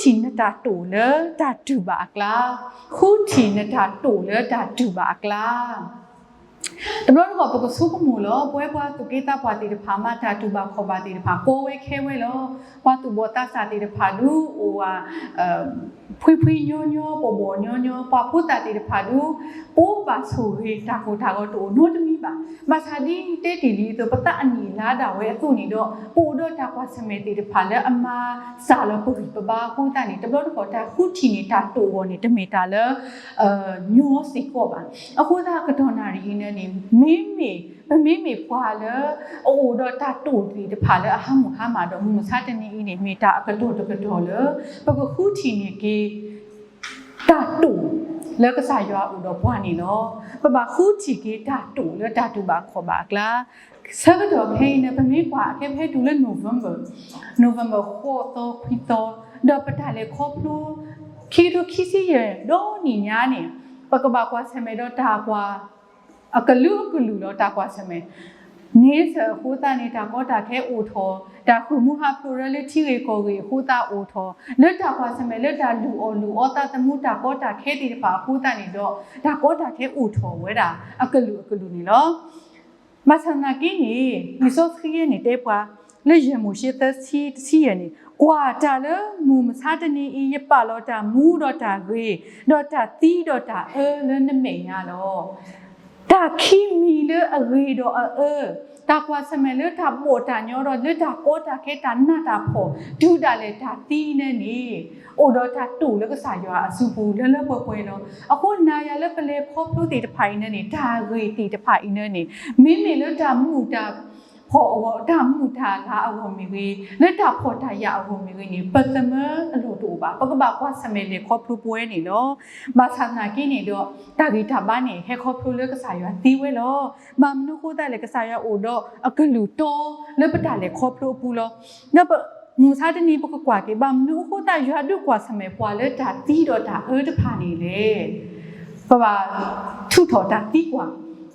ဃုထံၣ်နတၢ်တိာ်လၢတၢ်တူၢ်ဘၣ်အကျါ, ဃုထံၣ်နတၢ်တိာ်လၢတၢ်တူၢ်ဘၣ်အကျါ. တဘျီတခီၣ်ပကဆိကမိၣ်လီၤ ပဝဲပှၤသူၣ်က့သးပှၢ်သ့ၣ်တဖၣ်မၤတၢ်တူၢ်ဘၣ်ခီၣ်ဘၣ်သ့ၣ်တဖၣ် ကီဝဲခဲဝဲလီၤ. ပှၤသူၣ်ဘီၣ်သးစၢ်သ့ၣ်တဖၣ်ဒုးအိၣ်ဝဲ ဖှံဖှံညီညီ ဘီၣ်ဘီၣ်ညီညီ, ပှၤဖိသၣ်သ့ၣ်တဖၣ်ဒုး ပိာ်ဘၣ်ဆိၣ်ဂ့ၤ တၢ်ကိၢ်တၢ်ဂီၤတအိၣ်နီတမံၤဘၣ်. ဘၣ်ဆၣ်ဒ်တဲတ့ၢ်လံအသိး ပသးအနံၣ်အလါဒၣ်ဝဲအသိးန့ၣ်ဒီး ပအိၣ်ဒီးတၢ်ကွၢ်ဆၢၣ်မဲာ်သ့ၣ်တဖၣ်လၢအမၤစၢ်လီၤပဂံၢ်ပဘါအဃိသတးန့ၣ် တဘျီတခီၣ်တၢ်ဃုထံၣ်န့ၣ် တၢ်တိာ်အဂီၢ်န့ၣ် တမ့ၢ်တၢ်လၢ ညီစ့ၢ်ကီးဘၣ်. အဃိသတးကတီၢ်နၣ်ရံၣ်အံၤန့ၣ် မ့မ့ၢ် ပမ့မ့ၢ်ပှၤလၢ အအိၣ်ဒီးတၢ်တိာ်သ့ၣ်တဖၣ်လၢအဟးမုၢ်ဟါမၢ်ဒီး မုၢ်မဆါတနံၤအံၤန့ၣ် မ့ၢ်တၢ်အကတီၢ်တကတီၢ်လၢ ပကဃုထံၣ်န့ၢ်က့ၤ တၢ်တိာ်လၢကစၢ်ယွၤအိၣ်ဒီးပှၤန့ၣ်လီၤ. ပဘၣ်ဃုထံၣ်က့ၤတၢ်တိာ်လၢတၢ်တူၢ်ဘၣ်ခီၣ်ဘၣ်အကျါ. ဆၢကတီၢ်ခဲအံၤန့ၣ် ပမ့ၢ်ကွၢ်အခဲဖဲတုၤလၢ November, November ဃိးသီခွံသီ, ဒီးပတၢ်လဲၤခီဖျိ ခံကထိခံဆံယဲၢ်ဒီနံၣ်ညါန့ၣ် ပကဘၣ်ကွၢ်ဆၢၣ်မဲာ်ဒီးတၢ်ကွၢ် အကလုာ်အကလုာ်လီၤ တၢ်ကွၢ်ဆၢၣ်မဲာ် န့ဆၢၣ်အဃိသတးန့ၣ် တၢ်ကီတၢ်ခဲအိၣ်ထီၣ်, တၢ်ဃုာ်မူဟးဖျိးရၢလၢထံဂ့ၢ်ကီၢ်ဂ့ၢ်အဃိသတးအိၣ်ထီၣ်, လၢတၢ်ကွၢ်ဆၢၣ်မဲာ်လၢတၢ်လုၢ်အီၣ်လုၢ်အီသးသမူတၢ်ကီတၢ်ခဲသ့ၣ်တဖၣ်အဃိသတးန့ၣ်ဒီး တၢ်ကီတၢ်ခဲအိၣ်ထီၣ်ဝဲဒၣ် အကလုာ်အကလုာ်န့ၣ်လီၤ. ဘၣ်ဆၣ်သနာ်က့န့ၣ် လံာ်စီဆှံယဲၢ်န့ၣ်တဲပှၤ လၢယဲၢ်မိၤၡ့သၢဆံတဆံယဲၢ်န့ၣ် ကွၢ်တၢ်လၢမုၢ်မဆါတနံၤအံၤ ယပာ်လီၤတၢ်မူဒီးတၢ်ဂ့ၤ, ဒီးတၢ်သံဒီးတၢ်အၢလၢနမဲာ်ညါလီၤ. တၢ်ခံမံၤလၢအဂ့ၤဒီးအအၢ, တၢ်ကွၢ်ဆၢၣ်မဲာ်လၢတၢ်ဘီၣ်တၢ်ညီဒီးလၢတၢ်ကီတၢ်ခဲတၢ်နးတၢ်ဖှီၣ် တုၤဒၣ်လဲာ်တၢ်သံန့ၣ်န့ၣ် အိၣ်ဒီးတၢ်တိာ်လၢကစၢ်ယွၤအစုပူၤလၢလၢပှဲၤပှဲၤလီၤ. အဃိနၤယၤလၢပလဲၤခီဖျိသ့ၣ်တဖၣ်အံၤန့ၣ်န့ၣ် တၢ်ဂ့ၢ်သ့ၣ်တဖၣ်အံၤန့ၣ်န့ၣ် မ့မ့ၢ်လၢတၢ်မုာ်တၢ် ဖှီၣ်အဂီၢ် တၢ်မုာ်တၢ်လၤအဂီၢ်မ့ၢ်ဂ့ၤ, လၢတၢ်ဖှီၣ်တၢ်ယာ်အဂီၢ်မ့ၢ်ဂ့ၤန့ၣ် ပသမၢအလီၢ်တအိၣ်ဘၣ်. ပကဘၣ်ကွၢ်ဆၢၣ်မဲာ်လဲၤခီဖျိပဝဲန့ၣ်လီၤ. ဘၣ်ဆၣ်သနာ်က့န့ၣ်ဒီး တၢ်ဂ့ၤတၢ်ဘါန့ၣ် ဟဲခီဖျိလၢကစၢ်ယွၤသံဝဲလီၤ. ဘၣ်မနုၤအဃိသတးလဲၣ် ကစၢ်ယွၤအိၣ်ဒီးအကလုၢ်တီလၢပတၢ်လဲၤခီဖျိအပူၤလီၤ. ဒီးပ မုၢ်မဆါတနံၤပကကွၢ်က့ၤ ဘၣ်မနုၤအဃိသတး ယွၤဒုးကွၢ်ဆၢၣ်မဲာ်ပှၤလၢတၢ်သံဒီးတၢ်အၢတဖၣ်န့ၣ်လဲၣ်. ပဘၣ်ထုးထီၣ်တၢ်သံကွၢ်,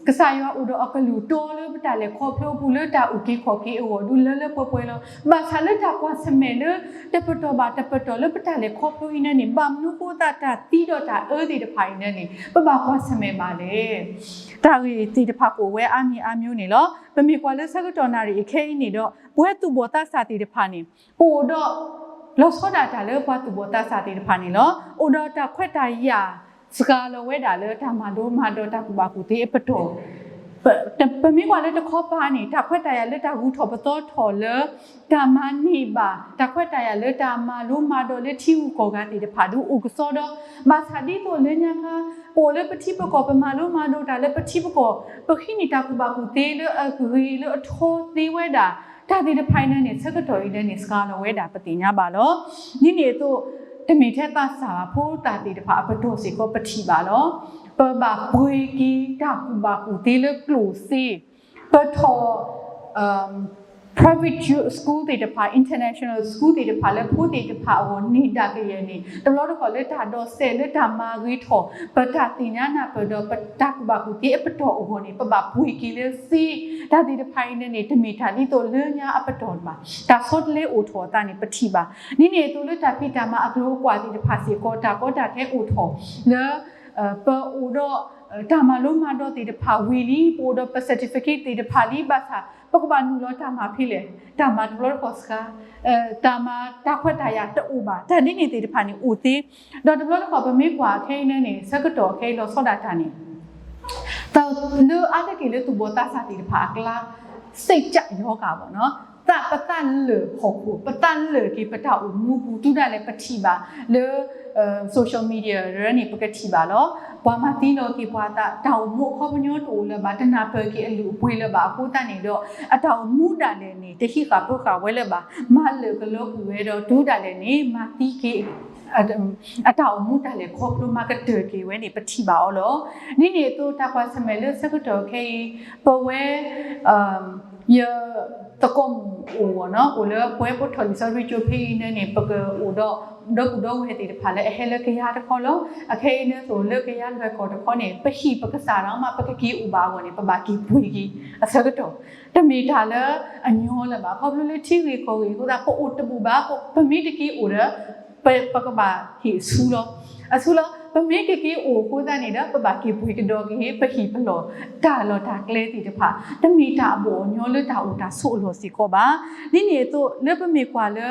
ကစၢ်ယွၤအိၣ်ဒီးအကလုၢ်တီလၢပတၢ်လဲၤခီဖျိအပူၤ လၢတၢ်အုၣ်က့ၤခီၣ်က့ၤအဂီၢ် ဒုးလၢလၢပှဲၤပှဲၤလီၤ. ဘၣ်ဆၣ်လၢတၢ်ကွၢ်ဆၢၣ်မဲာ်လၢ တပတီၢ်ဘၣ်တပတီၢ်လၢပတၢ်လဲၤခီဖျိအံၤန့ၣ်န့ၣ် ဘၣ်မနုၤအဃိသတး တၢ်သံဒီးတၢ်အၢသ့ၣ်တဖၣ်အံၤန့ၣ်န့ၣ် ပဘၣ်ကွၢ်ဆၢၣ်မဲာ်ဘၣ်လဲၣ်. တၢ်ဂ့ၢ်သ့ၣ်တဖၣ်ကအိၣ်ဝဲအါမံၤအါမျိုးန့ၣ်လီၤ. ပမ့ၢ်ကွၢ်လၢဆၢကတီၢ်နၣ်ရံၣ်အခဲအံၤန့ၣ်ဒီး ပဝဲသူၣ်ဘီၣ်သးစၢ်သ့ၣ်တဖၣ်န့ၣ် ပအိၣ်ဒီး လီၤဆီဒၣ်တၢ်လၢပှၤသူၣ်ဘီၣ်သးစၢ်သ့ၣ်တဖၣ်န့ၣ်လီၤ. အိၣ်ဒီးတၢ်ခွဲးတၢ်ယာ် စှၤလီၤဝဲဒၣ်လၢတၢ်မၤလိမၤဒိးတၢ်ကူၣ်ဘၣ်ကူၣ်သ့အပတီၢ် ပမ့ၢ်ကွၢ်လၢတခီပၤန့ၣ် တၢ်ခွဲးတၢ်ယာ်လၢတၢ်ဂုၤထီၣ်ပသီထီၣ်လၢ တၢ်မၤန့ၢ်ဘၣ်, တၢ်ခွဲးတၢ်ယာ်လၢတၢ်မၤလိမၤဒိးလၢထံဂုၤကီၢ်ဂၤသ့ၣ်တဖၣ်ဒုးအိၣ်ကစီဒီ, ဘၣ်ဆၣ်ဒ်သိးလၢညါခါ ပအိၣ်လၢပထံပကီၢ် ပမၤလိမၤဒိးတၢ်လၢပထံပကီၢ် ပဃ့န့ၢ်တၢ်ကူၣ်ဘၣ်ကူၣ်သ့လၢအဂ့ၤလၢအထီသ့ဝဲဒၣ် တၢ်သ့ၣ်တဖၣ်အံၤန့ၣ်န့ၣ် ဆၢကတီၢ်အံၤန့ၣ်န့ၣ် စှၤလီၤဝဲဒၣ်ပသ့ၣ်ညါဘၣ်လီၤ. ဒ်န့ၣ်အသိး တမ့ၢ်ထဲသးစၢ်ဖိသၣ်သ့ၣ်တဖၣ်အပတီၢ်စ့ၢ်ကီးပထံၣ်ဘၣ်လီၤ. ပဘၣ်ပှ့ၤက့ၤတၢ်ကူၣ်ဘၣ်ကူၣ်သ့လၢကျိၣ်စ့, ပထီၣ် private school သ့ၣ်တဖၣ် international school သ့ၣ်တဖၣ်လၢဖိသ့ၣ်တဖၣ်အဂီၢ် န့ၢ်ဒၣ်ကယဲၢ်န့ၣ် တဘျီတခီၣ်လၢတၢ်ဒိးစဲးလၢတၢ်မၤဂ့ၤထီၣ် ပတၢ်သ့ၣ်ညါနၢ်ပၢၢ်ဒီးပတၢ်ကူၣ်ဘၣ်ကူၣ်သ့အပတီၢ်အဂီၢ်န့ၣ် ပဘၣ်ပှ့ၤက့ၤလၢစ့, တၢ်သ့ၣ်တဖၣ်အံၤန့ၣ်န့ၣ် တမ့ၢ်တၢ်ဒ်သိးလၢညါအပတီၢ်ဘၣ်. တၢ်ဆီတလဲအိၣ်ထီၣ်အသးန့ၣ် ပထံၣ်ဘၣ်. ဒ်န့ၣ်အသိးလၢတၢ်ဖံးတၢ်မၤအကျိၤအကွာ်သ့ၣ်တဖၣ်စ့ၢ်ကီး တၢ်ကီတၢ်ခဲအိၣ်ထီၣ်လၢ ပအိၣ်ဒီး တၢ်မၤလိမၤဒိးသ့ၣ်တဖၣ်ဝံၤလံ, ပအိၣ်ဒီးပ certificate သ့ၣ်တဖၣ်လံ, ဘၣ်ဆၣ် ပကဘၣ်နုာ်လီၤတၢ်မၤဖဲလဲၣ်, တၢ်မၤတဘျီတခီၣ်စှၤ, တၢ်မၤတၢ်ခွဲးတၢ်ယာ်တအိၣ်ဘၣ်, တၢ်ဒ်န့ၣ်သ့ၣ်တဖၣ်န့ၣ်အိၣ်သ့, ဒီးတဘျီတခီၣ်ပမ့ၢ်ကွၢ်ခဲအံၤန့ၣ်န့ၣ် ဆၢကတီၢ်ခဲအံၤလီၤဆီဒၣ်တၢ်န့ၣ် လၢအါတက့ၢ်လၢသူၣ်ဘီၣ်သးစၢ်သ့ၣ်တဖၣ်အကျါ စိတ်ကြရောဂါပေါ့နော်, သးပသးလၢာ်ဟီၣ်ခိၣ် ပသးလၢာ်က့ၤပတၢ်အိၣ်မူပူၤ တုၤဒၣ်လဲာ်ပထံၣ်ဘၣ်လၢ social media ရၢန့ၣ် ပကထံၣ်ဘၣ်လီၤ. ပှၤမၤသံလီၤက့ၤပှၤသး တၢ်အိၣ်မူအခီပညီတအိၣ်လၢၤဘၣ်, တနၢ်ပၢၢ်က့ၤအလုၢ်အပှ့ၤလၢၤဘၣ်အဃိသတးန့ၣ်ဒီး အတၢ်အိၣ်မူဒၣ်လဲာ်န့ၣ် တဟံးဃာ်ပၢဃာ်ဝဲလၢၤဘၣ်, မၤလၢာ်ကလီကွံာ်ဝဲဒီး တုၤဒၣ်လဲာ်န့ၣ် မၤသံက့ၤ အတၢ်အိၣ်မူတၢ်လဲၤခီဖျိမၤကတၢၢ်က့ၤဝဲန့ၣ် ပထံၣ်ဘၣ်အီၤလီၤ. ဒ်န့ၣ်အသိး တၢ်ကွၢ်ဆၢၣ်မဲာ်လၢဆၢကတီၢ်ခဲအံၤ ပဝဲ ယသကိးမုၣ်အိၣ်ဂီၢ်နီၤ အိၣ်လၢပဝဲပထီၣ်လံာ်စီဆှံကၠိဖဲအံၤန့ၣ်န့ၣ် ပကအိၣ်ဒီး ဒီပုၢ်ဒီဝဲၢ်သ့ၣ်တဖၣ်လၢအဟဲလၢကယၤတခီလီၤ. အခဲအံၤန့ၣ်သိးလၢကယၤလွဲၢ်ကီၢ်တခီန့ၣ် ပဟံၣ်ပကစၢ်ဒီးမး ပကက့ၤအိၣ်ဘၣ်အဂီၢ်န့ၣ် ပဘၣ်က့ၤပှ့ၤက့ၤအဆၢကတီၢ် တမ့ၢ်တၢ်လၢအညီလၢၤဘၣ်. ခီဖျိလၢထံဂ့ၢ်ကီၢ်ဂ့ၢ်အဃိသတး ပအိၣ်တဘူၣ်ဘၣ် ပမ့ၢ်တက့ၤအိၣ်ဒီး ပကဘၣ်ဟ့ၣ်အဆူလီၤ. အဆူလီၤ, ပမ့ၢ်ကက့ၤအိၣ်အဃိသတးန့ၣ်ဒီး ပဘၣ်က့ၤပှ့ၤကဒီးက့ၤ ပဟံၣ်ပလီၢ် တၢ်လီၢ်တၢ်ကျဲသ့ၣ်တဖၣ်, တမ့ၢ်တၢ်အဘီၣ်အညီလၢတၢ်အိၣ်တၢ်ဆိးအလီၢ်စ့ၢ်ကီးဘၣ်. ဒ်န့ၣ်အသိး လၢပမ့ၢ်ကွၢ်လၢ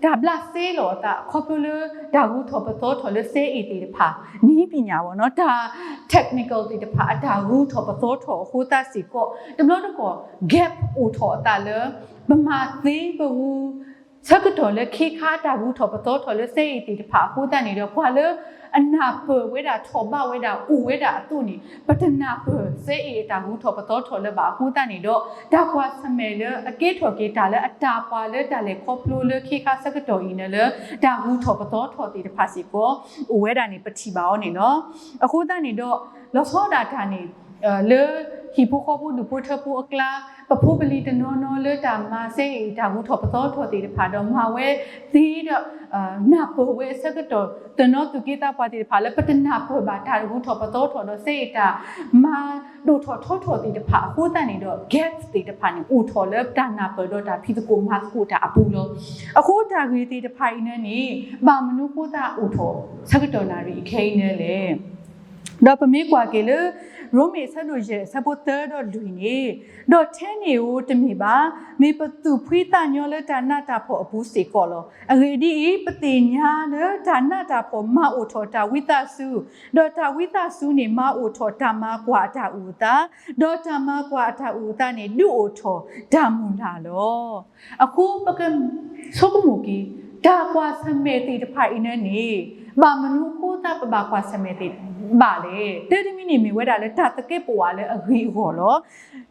တၢ်ဘျးစ့လီၤအသး ခီဖျိလၢတၢ်ဂုၤထီၣ်ပသီထီၣ်လၢစဲအ့ၣ်သ့ၣ်တဖၣ်, နည်းပညာပေါ့နော်, တၢ် technical သ့ၣ်တဖၣ် အတၢ်ဂုၤထီၣ်ပသီထီၣ်အဃိသတးစ့ၢ်ကီး တဘျီတခီၣ် gap အိၣ်ထီၣ်အသးလၢ ပမၤသ့ပဂုၤ ဆၢကတီၢ်လၢခ့ခါတၢ်ဂုၤထီၣ်ပသီထီၣ်လၢစဲအ့ၣ်သ့ၣ်တဖၣ်အဃိသတးန့ၣ်ဒီး ပှၤလၢအနၢ်ပၢၢ်ဝဲဒၣ် ထီၣ်ဘးဝဲဒၣ် အိၣ်ဝဲဒၣ်အသိးန့ၣ် ပတနၢ်ပၢၢ်စဲအ့ၣ်အတၢ်ဂုၤထီၣ်ပသီထီၣ်လၢၤဘၣ်အဃိသတးန့ၣ်ဒီး တၢ်ကွၢ်ဆၢၣ်မဲာ်လၢအကဲထီၣ်က့ၤတၢ်လၢအတၢ်ပှၤလၢတၢ်လဲၤခီဖျိလၢခ့ခါဆၢကတီၢ်အံၤန့ၣ်လၢ တၢ်ဂုၤထီၣ်ပသီထီၣ်သ့ၣ်တဖၣ်စ့ၢ်ကီး အိၣ်ဝဲဒၣ်န့ၣ် ပထံၣ်ဘၣ်အီၤန့ၣ်လီၤ. အဃိသတးန့ၣ်ဒီး လီၤဆီဒၣ်တၢ်န့ၣ် လၢဟံၣ်ဖိဃီဖိဒူၣ်ဖိထၢဖိအကျါ ပဖိပလံၤတနီၤနီၤလၢတၢ်မၤစဲအ့ၣ်တၢ်ဂုၤထီၣ်ပသီထီၣ်သ့ၣ်တဖၣ်ဒီး မၤဝဲသ့ဒီး နၢ်ပၢၢ်ဝဲအဆၢကတီၢ် တနီၤသူၣ်က့သးပှၢ်သ့ၣ်တဖၣ်လၢ ပတနၢ်ပၢၢ်ဘၣ်တၢ်ဂုၤထီၣ်ပသီထီၣ်ဒီး စဲအ့ၣ်တၢ်မၤဒိၣ်ထီၣ်ထီထီၣ်သ့ၣ်တဖၣ်အဃိသတးန့ၣ်ဒီး gap သ့ၣ်တဖၣ်န့ၣ် အိၣ်ထီၣ်လၢတၢ်နၢ်ပၢၢ်ဒီးတၢ်ဖံးသကိးမၤသကိးတၢ်အပူၤလီၤ. အဃိတၢ်ဂ့ၢ်သ့ၣ်တဖၣ်အံၤန့ၣ်န့ၣ် ဘၣ်မနုၤအဃိသတးအိၣ်ထီၣ်ဆၢကတီၢ်နၣ်ရံၣ်အခဲအံၤန့ၣ်လဲၣ်. ဒီးပမ့ၢ်ကွၢ်က့ၤလၢ ရိမ့ၤအဆၢဒိၣ်ယဲၢ်အဆၢဖိသၢဒီးလွံၢ်န့ၣ်, ဒီးထဲန့ၣ်ဧိၤတမ့ၢ်ဘၣ်, မ့ၢ်ပသူၣ်ဖှံသးညီလၢတၢ်နးတၢ်ဖှီၣ်အပူၤစ့ၢ်ကီးလီၤ. အဂ့ၢ်ဒ်အံၤ, ပသ့ၣ်ညါလၢတၢ်နးတၢ်ဖှီၣ်မၤအိၣ်ထီၣ်တၢ်ဝံသးစူၤ, ဒီးတၢ်ဝံသးစူၤန့ၣ်မၤအိၣ်ထီၣ်တၢ်မၤကွၢ်အတၢ်အုၣ်အသး, ဒီးတၢ်မၤကွၢ်အတၢ်အုၣ်အသးန့ၣ် ဒုးအိၣ်ထီၣ်တၢ်မုၢ်လၢ်လီၤ. အဃိပကဆိကမိၣ်က့ၤ တၢ်ကွၢ်ဆၢၣ်မဲာ်သ့ၣ်တဖၣ်အံၤန့ၣ်န့ၣ် ဘၣ်မနုၤအဃိသတးပဘၣ်ကွၢ်ဆၢၣ်မဲာ်သ့ၣ်တဖၣ်ဘၣ်လဲၣ်. တၢ်တမံၤန့ၣ်မ့ၢ်ဝဲဒၣ်လၢတၢ်သကဲးပဝးလၢအဂ့ၤအဂီၢ်လီၤ.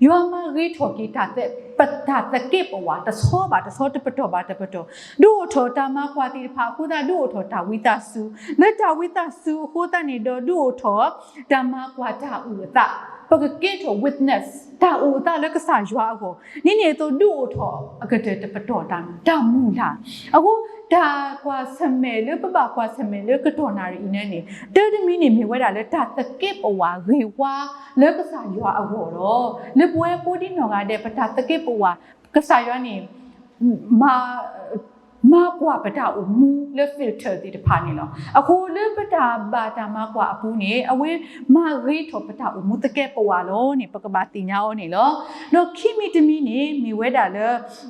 ယွၤမၤဂ့ၤထီၣ်က့ၤ ပတၢ်သကဲးပဝးတဆီဘၣ်တဆီ တပတီၢ်ဘၣ်တပတီၢ်, ဒုးအိၣ်ထီၣ်တၢ်မၤကွၢ်သ့ၣ်တဖၣ်အဃိသတး ဒုးအိၣ်ထီၣ်တၢ်ဝံသးစူၤ, လၢတၢ်ဝံသးစူၤအဃိသတးန့ၣ်ဒီး ဒုးအိၣ်ထီၣ် တၢ်မၤကွၢ်တၢ်အုၣ်အသး, ပကကဲထီၣ် witness တၢ်အုၣ်အသးလၢကစၢ်ယွၤအဂီၢ်, ဒ်န့ၣ်အသိးဒုးအိၣ်ထီၣ်အကတၢၢ်တပတီၢ်တၢ် တၢ်မုၢ်လၢ်. အဃိ တၢ်ကွၢ်ဆၢၣ်မဲာ်လၢပဘၣ်ကွၢ်ဆၢၣ်မဲာ်လၢကတီၢ်နၣ်ရံၣ်အံၤန့ၣ်န့ၣ် တၢ်တမံၤန့ၣ်မ့ၢ်ဝဲဒၣ်လၢတၢ်သကဲးပဝးဂ့ၤဝါလၢကစၢ်ယွၤအဂီၢ်လီၤ. လၢပဝဲကိးဒံနီၢ်ဂၤဒဲး ပတၢ်သကဲးပဝး ကစၢ်ယွၤန့ၣ် မၤ မၤကွၢ်ပတၢ်အိၣ်မူလၢ filter သ့ၣ်တဖၣ်န့ၣ်လီၤ. အဃိလၢပတၢ်ဘၣ်တၢ်မၤကွၢ်အပူၤန့ၣ် အဝဲမၤဂ့ၤထီၣ်ပတၢ်အိၣ်မူသကဲးပဝးလီၤန့ၣ် ပကဘၣ်သ့ၣ်ညါအီၤန့ၣ်လီၤ. ဒီးခံမံၤတမံၤန့ၣ် မ့ၢ်ဝဲဒၣ်လၢ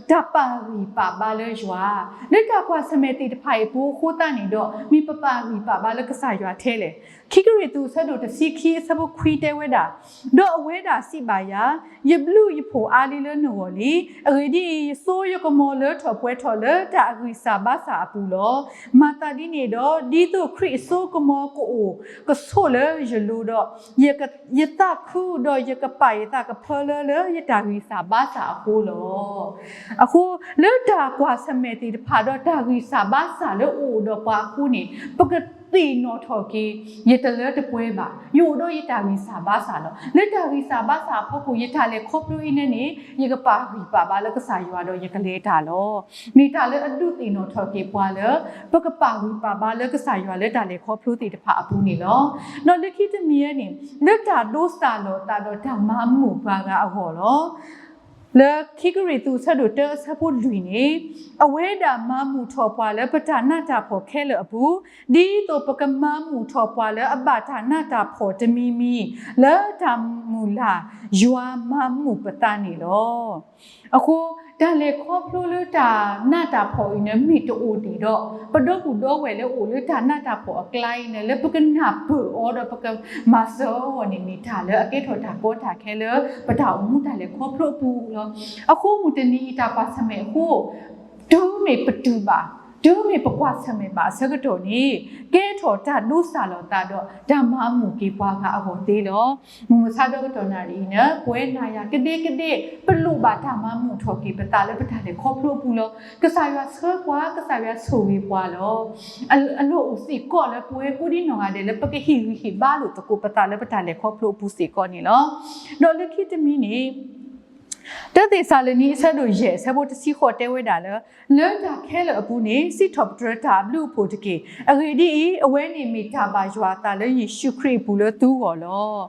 တၢ်ပာ်ဂံၢ်ပာ်ဘါလၢယွၤ, လၢတၢ်ကွၢ်ဆၢၣ်မဲာ်သ့ၣ်တဖၣ်အံၤအပူၤအဃိသတးန့ၣ်ဒီး မ့ၢ်ပပာ်ဂံၢ်ပာ်ဘါလၢကစၢ်ယွၤထဲလဲၣ်. ခံကရံၣ်သူးအဆၢဒိၣ်တဆံခံအဆၢဖိခွံတဲဝဲဒၣ်, ဒီးအဝဲဒၣ်စံးဘၣ်ယၤ, ယဘျုးယဖှိၣ်အါလံလၢနဂီၢ်လံ. အဂ့ၢ်ဒ်အံၤ, ယစိယကမီၤလၢထီၣ်ပှဲၤထီၣ်လၢတၢ်အဂံၢ်စၢ်ဘါစၢ်အပူၤလီၤ. မၤသးဒ်န့ၣ်ဒီး, ဒ်သိးခရံာ်အစိကမီၤကအိၣ်ကဆိးလၢယလိၤဒီး, ယသးခုဒီးယကပာ်ယသးကဖၢလၢလၢယတၢ်ဂံၢ်စၢ်ဘါစၢ်အဃိလီၤ. အဃိ လၢတၢ်ကွၢ်ဆၢၣ်မဲာ်သ့ၣ်တဖၣ်ဒီးတၢ်ဂံၢ်စၢ်ဘါစၢ်လၢအအိၣ်ဒီးပှၤအဃိန့ၣ် ပကသ့ၣ်နီၣ်ထီၣ်က့ၤ ယတလၢတပှဲၤဘၣ်, ယအိၣ်ဒီးယတၢ်ဂံၢ်စၢ်ဘါစၢ်လီၤ. လၢတၢ်ဂံၢ်စၢ်ဘါစၢ်အဖီခိၣ် ယတၢ်လဲၤခီဖျိအံၤန့ၣ်န့ၣ် ယကပာ်ဂံၢ်ပာ်ဘါလၢကစၢ်ယွၤဒီးယကလဲၤတၢ်လီၤ. မ့ၢ်တၢ်လၢအဒုးသ့ၣ်နီၣ်ထီၣ်က့ၤပှၤလၢ ပကပာ်ဂံၢ်ပာ်ဘါလၢကစၢ်ယွၤလၢတၢ်လဲၤခီဖျိသ့ၣ်တဖၣ်အပူၤန့ၣ်လီၤ. ဒီးလၢခံတမံၤန့ၣ် လၢတၢ်ဒိးစၢ်လီၤသးဒီးတၢ်မၤမုာ်ပှၤဂၤအဂီၢ်လီၤ. လၢခံကရံၣ်သူးအဆၢဒိၣ်တၢအဆၢဖိလွံၢ်န့ၣ်, အဝဲဒၣ်မၤမုာ်ထီၣ်ပှၤလၢပတၢ်နးတၢ်ဖှီၣ်ခဲလၢာ်အပူၤ, ဒ်သိးပကမၤမုာ်ထီၣ်ပှၤလၢအဘၣ်တၢ်နးတၢ်ဖှီၣ်တမံၤမံၤ လၢတၢ်မုၢ်လၢ်ယွၤမၤမုာ်ပသးန့ၣ်လီၤ. အဃိ တၢ်လဲၤခီဖျိလၢတၢ်နးတၢ်ဖှီၣ်အံၤန့ၣ် မ့ၢ်တအိၣ်ဒံးဒီး ပဒီပုၢ်ဒီဝဲၢ်လၢအိၣ်လၢတၢ်နးတၢ်ဖှီၣ်အကျါအံၤန့ၣ် လၢပကနၢ်ပၢၢ်အီၤဒီးပကမၤစၢၤအီၤအဂီၢ်န့ၣ် မ့ၢ်တၢ်လၢအကဲထီၣ်တၢ်ကီတၢ်ခဲလၢ ပတၢ်အိၣ်မူတၢ်လဲၤခီဖျိအပူၤလီၤ. အဃိမုၢ်တနံၤအံၤတၢ်ကွၢ်ဆၢၣ်မဲာ်အဃိ တုၤမ့ၢ်ပတုၤဘၣ်, တုၤမ့ၢ်ပကွၢ်ဆၢၣ်မဲာ်ဘၣ်အဆၢကတီၢ်န့ၣ် ကဲထီၣ်တၢ်ဒိးစၢ်လီၤသးဒီး တၢ်မၤမုာ်က့ၤပှၤဂၤအဂီၢ်သ့လီၤ. မုၢ်မဆါဒီကတီၢ်နၣ်ရံၣ်အံၤန့ၣ် ပဝဲနၤယၤကဒဲကဒဲ ပလိၣ်ဘၣ်တၢ်မၤမုာ်ထီၣ်က့ၤပသးလၢပတၢ်လဲၤခီဖျိအပူၤလီၤ. ကစၢ်ယွၤဆှၢပှၤ, ကစၢ်ယွၤဆိၣ်ဂ့ၤပှၤလီၤ. အလီၢ်အိၣ်စ့ၢ်ကီးလၢပဝဲကိးဒံနီၢ်ဂၤဒဲးလၢပကဟ့ၣ်ဂံၢ်ဟ့ၣ်ဘါလိာ်သကိးပသးလၢပတၢ်လဲၤခီဖျိအပူၤစ့ၢ်ကီးန့ၣ်လီၤ. ဒီးလၢခံတမံၤန့ၣ် တၢသ့းစၤလနံအဆၢဒိၣ်ယဲၢ်အဆၢဖိတဆံဃိးတဲဝဲဒၣ်လၢ လၢတၢ်ခဲလၢာ်အပူၤန့ၣ် စံးထီၣ်ပတြၢၤတၢ်အဘျုးအဖှိၣ်တက့ၢ်. အဂ့ၢ်ဒ်အံၤ, အဝဲန့ၣ်မ့ၢ်တၢ်ဘၣ်ယွၤအသးလၢယ့ၣ်ၡူးခရံာ်အပူၤလၢသုဂီၢ်လီၤ.